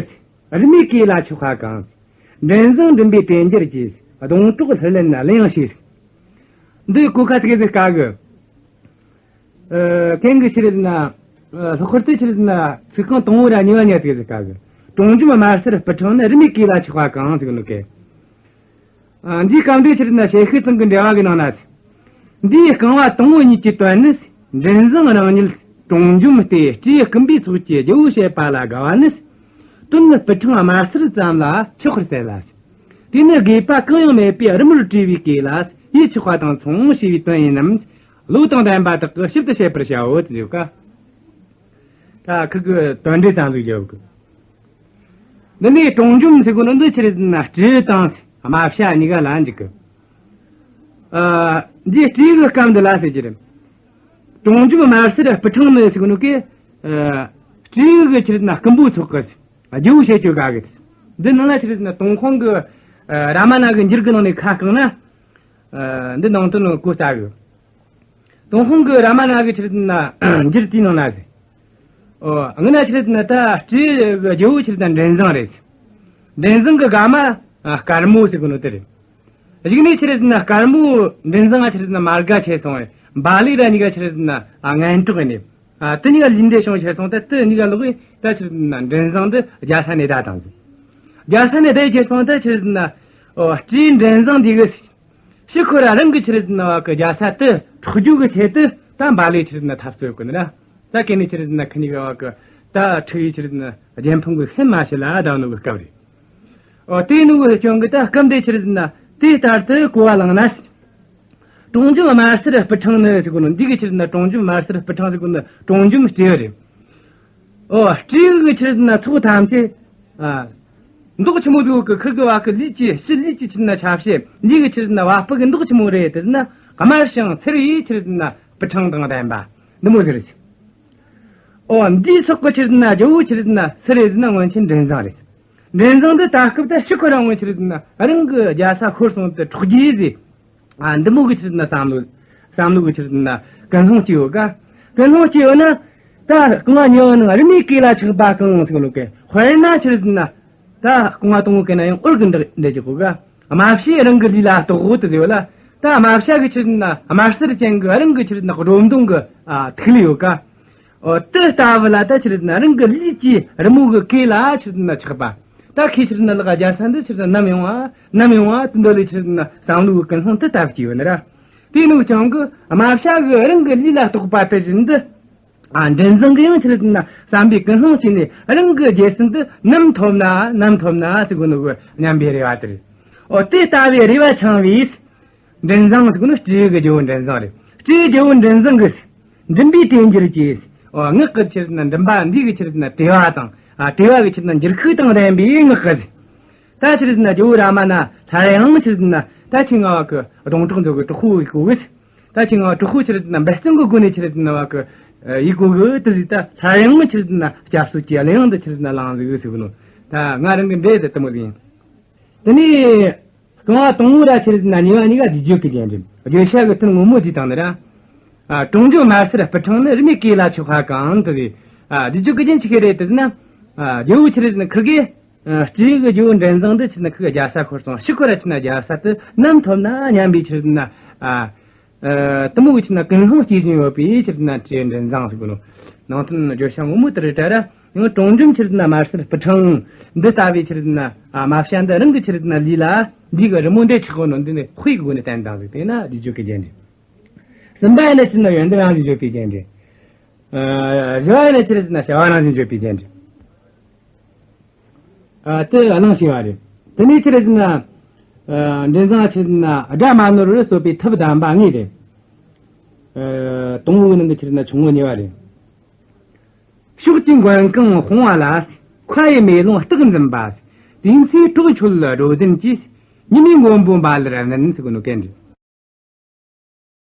རྨིག་གེ་ལ་ཆགས་པ་གང་། མགྲིན་བཟང་མགྲིན་པའི་དྲིལ་འགྱུར་གྱིས། སྡོང་གྲོགས་ལྷུར་ལེན་གླུ་དབྱངས་ཤིག། འདི་གོ་ཁ་ཐུག་ཟིག་དཀའ་གི། ཨ། གན་གི་ཆི་རེད་ཟེར་ན། ཨ། ལྷག་པར་དུ་ཆི་རེད་ཟེར་ན་ཚིག་རྐང་དང་པོ་ར་གཉིས་པ་གཉིས་ཀ་ཟིག་དཀའ་གི། གྲོང་འཇོམས་དམར་སེར་སྤུ་ཕྲེང་ནི། རྨིག་གེ་ལ་ཆགས་པ་གང་ཟེར་གོ་ནོ་གི། ཨ། འདིའི་སྐབས་འདི་ཆི་རེད་ཟེར་ན་ཞལ་ཤུལ་ཚང་གི་འགྲེལ་བ་གི་ནང་ན། འདིའི་རྐང་བ་དང་པོ་གཉིས་ཀྱི་དོན་ནི། མགྲིན་བཟང་རང་ཉིད་གྲོང་འཇོམས་ཏེ། སྤྲེའུ་རྐུན་པོའི་ཚོགས་ཀྱིས་རྒྱལ་པོ་བྱེད་པ་ལ་དགའ་བ་ནི། དོན་ནི་སྤུ་ཕྲེང་དམར་སེར་ཙམ་ལ་ཆགས་པར་གསལ་ལ། དེ་ནི་དགོས་པ་གང་ཡང་མེད་པའི་རི་མོར་བྲིས་པའི་སྐེ་ལ་ཡིད་ཆགས་པ་དང་མཚུངས་ཞེས་པའི་དོན་ཡིན་ནམ། བློ་དང་ལྡན་པ་དག་གིས་ཞིབ་ཏུ་བཤད་པར་བྱའོ་ཟེར་ཡོད་ཀ། ད་ཁི་གི་དོན་འགྲེལ་ཙམ་ཟིག་བརྒྱབ་གི། འདི་ནས་གྲོང་འཇོམས་ཟེར་གོ་ནོ་འདི་ཆི་རེད་ཟེར་ན་སྤྲེའུ་དང་རྨ་བྱ་གཉིས་ཀ་ལ་འཇུག་གི། ཨ། འདི་སྤྲེའུ་གི་སྐབས་འདི་ལ་ཟེར་གྱི་རེད། གྲོང་འཇོམས་དམར་སེར་སྤུ་ཕྲེང་ནི་ཟེར་གོ་ནོ་གི། ཨ། སྤྲེའུ་གི་ཆི་རེད་ཟེར་ན་རྐུན་པོའི་ཚོགས་ཀྱིས་རྒྱལ་པོ་བྱེད་རྒྱུ་དགའ་གི། འདི་ནང་ལ་ཆི་རེད་ཟེར་ན་ཏུན་ཧོང་གི། ཨ། རཱ་མ་ན་གི་འགྱུར་གི་ནང་ནས་ཁ་བསྐངས་ན། ཨ། འདི་ནང་དོན་གོ་ཚར་གི། ཏུན་ཧོང་གི་རཱ་མ་ན་གི་ཆི་རེད་ཟེར་ན་འགྱུར་དེའི་ནང་ན་ཟེར། ཨོ། སྔོན་ན་ཆི་རེད་ཟེར་ན་ད་སྤྲེའུ་གི་རྒྱལ་པོ་ཆི་རེད་ཟེར་ན་མགྲིན་བཟང་རེད། མགྲིན་བཟང་གི་དགའ་མ། ཨ། དཀར་མོ་ཟེར་གོ་ནོ་དེ་རེད། གཞུག་ནས་ཆི་རེད་ཟེར་ན་དཀར་མོ་མགྲིན་བཟང་ང་ཆི་རེད་ཟེར་ན་མ་དགའ་བྱས་སོང་བས། འབའ་ལི་ར་གཉིས་ཀ་ཆི་རེད་ཟེར་ན། ཨ། ངན་གྲོགས་ཡིན་ནས། ཨ། དེ་གཉིས་ཀ་ལུས་འབྲེལ་བྱུང་བྱས་སོང་ད་དེ་གཉིས་ཀ་ལོག་གིས་ད་ཆི་རེད་ཟེར་ན་མགྲིན་བཟང་འདི་རྒྱལ་ས་ནས་བསྡད་བཏང་ཟིག། རྒྱལ་ས་ནས་བསྡད་བྱས་སོང་ད་ཆི་རེད་ཟེར་ན། ཨོ། སྤྲེའུ་མགྲིན་བཟང་འདི་གིས། ཕྱིར་འཁོར་ར་རང་གི་ཆི་རེད་ཟེར་ན་བ་གི་རྒྱལ་ས་དེ་འཕྲོག་རྒྱུ་གི་ཆེད་དུ་ད་འབའ་ལི་ཆི་རེད་ཟེར་ན་འཐབ་རྩོད་གོ་ནི་ར། ད་གན་ནས་ཆི་རེད་ཟེར་ན་ཁི་གཉིས་ཀ་བ་གི་ད་འཁྲུག་ཡིག་ཆི་རེད་ཟེར་ན་རྒྱལ་ཕམ་གི་ཤན་མ་ཤི་ལ་བསྡད་ནོ་གི་སྐབས་རེད། ཨོ། དེ་ནོ་གི་རྐྱེན་གིས་ད་སྐབས་འདི་ཆི་རེད་ཟེར་ན་དེ་ལྟར་དུ་གོ་བ་བླངས་ན། གྲོང་འཇོམས་དམར་སེར་སྤུ་ཕྲེང་ནི་ཟེར་གོ་ནོ་འདི་གི་ཆི་རེད་ཟེར་ན་གྲོང་འཇོམས་དམར་སེར་སྤུ་ཕྲེང་ཟེར་གོ་ནོ་གྲོང་འཇོམས་སྤྲེའུ་རེད། ཨོ། སྤྲེའུ་གི་ཆི་རེད་ཟེར་ན་ཚོགས་ཐམས་ཅད། ཨ། མདོག་ཆི་མོ་ཟིག་གི། ཁི་གི་བ་གི་ལུས་ཀྱི་ཕྱི་ལུས་ཀྱི་ཆི་རེད་ཟེར་ན་ཆ་བྱད། ལུས་གི་ཆི་རེད་ཟེར་ན་བ་སྤུ་གི་མདོག་ཆི་མོ་རེད་དེ་ཟེར་ན། དམར་ཞིང་སེར་བའི་ཆི་རེད་ཟེར་ན་སྤུ་ཕྲེང་དང་ལྡན་པ་འདི་མོ་ཟིག་རེད། ཨོ། འདིའི་ཚོགས་གི་ཆི་རེད་ཟེར་ན་རྒྱལ་པོ་ཆི་རེད་ཟེར་ན་སུ་རེད་ཟེར་ན་སྔོན་ཆད་མགྲིན་བཟང་རེད། མགྲིན་བཟང་འདི་ད་སྐབས་ད་ཕྱིར་འཁོར་ར་སྔོན་ཆི་རེད་ཟེར་ན་རང་གི་རྒྱལ་ས་ཤོར་སོང་སྟེ་འཕྲོག་རྒྱུ་ཟེར། ཨ། འདི་མོ་གི་ཆི་རེད་ཟེར་ན་བསམ་བློ། བསམ་བློ་གི་ཆི་རེད་ཟེར་ན་ཀུན་སློང་སྐྱེས་ཡོད་ཀ། ཀུན་སློང་སྐྱེས་ཡོད་ན། ད་རྐང་བ་གཉིས་པའི་ནང་རྨིག་གེ་ལ་ཆགས་པ་གང་ཟེར་གོ་ནོ་གི། དཔེར་ན་ཆི་རེད་ཟེར་ན། ད་རྐང་བ་དང་པོ་གན་ན་ཡང་འོར་གི་འདྲ་འདྲ་ཅིག་གོ་ཀ། རྨ་བྱའི་རང་གི་ལུས་ལ་གཏོགས་དེ་ཟེར་བ་ལ། ད་རྨ་བྱ་གི་ཆི་རེད་ཟེར་ན་དམར་སེར་ཅན་གི་རང་གི་ཆི་རེད་ཟེར་ན་སྒྲོ་མདོངས་གི། ཨ། ཐིག་ལེ་ཡོད་ཀ། ཨོ། དེ་ལྟ་བུ་ལ་ད་ཆི་རེད་ཟེར་ན་རང་གི་ལུས་ཀྱི་རི་མོ་གི་གོས་ལ་ཆི་རེད་ཟེར་ན་ཆགས་པ། ད་ཁོས་ཆི་རེད་ཟེར་ན་ལག་རྒྱལ་ས་འདི་ཆི་རེད་ཟེར་ན་ནམ་ཡོང་བ། ནམ་ཡོང་བ་དེ་འདོད་ལས་ཆི་རེད་ཟེར་ན་བསམ་བློ་གི་ཀུན་སློང་དེ་ལྟ་བུ་སྐྱེས་ཡོད་ནི་ར། དེ་ནོ་རྐྱེན་གིས་རྨ་བྱ་གི་རང་གི་ལུས་ལ་གཏོགས་པ་དེ་བཞིན་དུ། ཨ། མགྲིན་བཟང་གིས་ཡང་ཆི་རེད་ཟེར་ན་བསམ་པའི་ཀུན་སློང་སྐྱེས་ནས་རང་གི་རྒྱལ་སྲིད་འདི་ནམ་ཐོབ་ན་ནམ་ཐོབ་ན་ཟེར་གོ་ནོ་གི་སྙམ་པའི་རེ་བ་དེ་རེད། ཨོ། དེ་ལྟ་བུའི་རེ་བ་འཆང་བས། མགྲིན་བཟང་ཟེར་གོ་ནོ་སྤྲེའུ་གི་རྒྱལ་པོ་མགྲིན་བཟང་རེད། སྤྲེའུ་རྒྱལ་པོ་མགྲིན་བཟང་གིས་མགྲིན་པའི་བྲེ་འགྱུར་གྱིས། ཨོ། ངག་གི་ཆི་རེད་ཟེར་ན་མགྲིན་པ་འདི་གི་ཆི་རེད་ཟེར་ན་བྲེ་བ་དང་། ཨ། བྲེ་བ་གི་ཆི་རེད་ཟེར་ན་འགྱུར་ཁུག་དང་ལྡན་པའི་ངག་གིས། ད་ཆི་རེད་ཟེར་ན་རྒྱལ་པོ་རཱ་མ་ན་སླར་ཡང་ཆི་རེད་ཟེར་ན་ད་ཁྱེད་ང་བ་གི་སྡོང་གྲོགས་འདི་གི་གྲོགས་པོ་ཡེ་གོ་གི། ད་ཁྱེད་ང་བ་གྲོགས་པོ་ཆི་རེད་ཟེར་ན་འབད་བརྩོན་གི་སྒོ་ནས་ཆི་རེད་ཟེར་ན་བ་གི་ཡེ་གོ་གི། དེ་ཟིག་ད་སླར་ཡང་ཆི་རེད་ཟེར་ན་སྐྱབས་གསོལ་གྱི་གླུ་དབྱངས་འདི་ཆི་རེད་ཟེར་ན་བླངས་ཟིག་ཟེར་གི་ནོ། ད་ང་རང་གི་འགྲེལ་དེ་དེ་མོ་ཟིག་ཡིན། དེ་ནས། རྐང་བ་དང་པོ་ར་ཆི་རེད་ཟེར་ན་གཉིས་པ་གཉིས་ཀ་བསྡུས་བརྗོད་ཀྱི་རྒྱན་རེད། བརྗོད་བྱ་གི་དོན་ངོ་མ་བསྡུས་བཏང་ནི་ར། ཨ། གྲོང་འཇོམས་དམར་སེར་སྤུ་ཕྲེང་ནི། རྨིག་གེ་ལ་ཆགས་པ་གང་། དེ་རེད། ཨ། བསྡུས་བརྗོད་ཀྱི་རྒྱན་ཆི་གི་རེད་དེ་ཟེར་ན། ཨ། རྒྱལ་པོ་ཆི་རེད་ཟེར་ན་ཁིར་གི། ཨ། སྤྲེའུ་གི་རྒྱལ་པོ་མགྲིན་བཟང་འདི་ཆི་རེད་ཟེར་ན་ཁིར་གི་རྒྱལ་ས་ཤོར་སོང་། ཕྱིར་འཁོར་ར་ཆི་རེད་ཟེར་ན་རྒྱལ་ས་དེ་ནམ་ཐོབ་ན་སྙམ་པའི་ཆི་རེད་ཟེར་ན། ཨ། ཨ། དེ་མོ་གི་ཆི་རེད་ཟེར་ན་ཀུན་སློང་སྐྱེས་བཞིན་ཡོད་པའི་ཆི་རེད་ཟེར་ན་སྤྲེའུ་མགྲིན་བཟང་ཟེར་གོ་ནོ། ནང་དོན་བརྗོད་བྱ་ངོ་མ་དེ་རེད་དྲ་ར། ཡང་གྲོང་འཇོམས་ཆི་རེད་ཟེར་ན་དམར་སེར་སྤུ་ཕྲེང་འདི་ལྟ་བུའི་ཆི་རེད་ཟེར་ན། ཨ། རྨ་བྱ་འདི་རང་གི་ཆི་རེད་ཟེར་ན་ལུས་ལ་འདི་གི་རི་མོ་འདི་ཆགས་གོ་ནོ་འདི་ནི་དཔེ་གི་སྒོ་ནས་བསྟན་བཏང་ཟིག། དེ་ན་བསྡུས་བརྗོད་ཀྱི་རྒྱན་རེད། གསུམ་པ་ཡིན་ན་ཆི་རེད་ཟེར་ན་ཡོན་ཏན་རང་བཞིན་བརྗོད་པའི་རྒྱན་རེད། ཨ། བཞི་བ་ཡིན་ན་ཆི་རེད་ཟེར་ན་བྱ་བ་རང་བཞིན་བརྗོད་པའི་རྒྱན་རེད། ཨ་དེ་གླེང་བྱས་པ་རེད། དེ་ནས་ཆི་རེད་ཟེར་ན། ཨ་མགྲིན་བཟང་ཆི་རེད་ན་སྒྲ་མ་ནོར་བར་གསོད་པའི་ཐབས་དམ་པ་ལྔ་རེད། ཨ་དང་པོའི་ནང་དུ་ཆི་རེད་ན་ཆུང་ངུ་གཉིས་པ་རེད། ཕྱོགས་ཀྱི་མགོན་ཁང་དཔུང་བ་ལ། མཁའ་ཡི་མེ་ལོང་སྟག་འཛིན་པ། དུས་མཐའི་གྲོགས་མཆོད་སྒྲོ་ལྡན་གྱིས། ཉི་མའི་མགོན་པོ་འབའ་ལར་བསྣུན་ཟེར་གོ་ནོ་གན་རེད།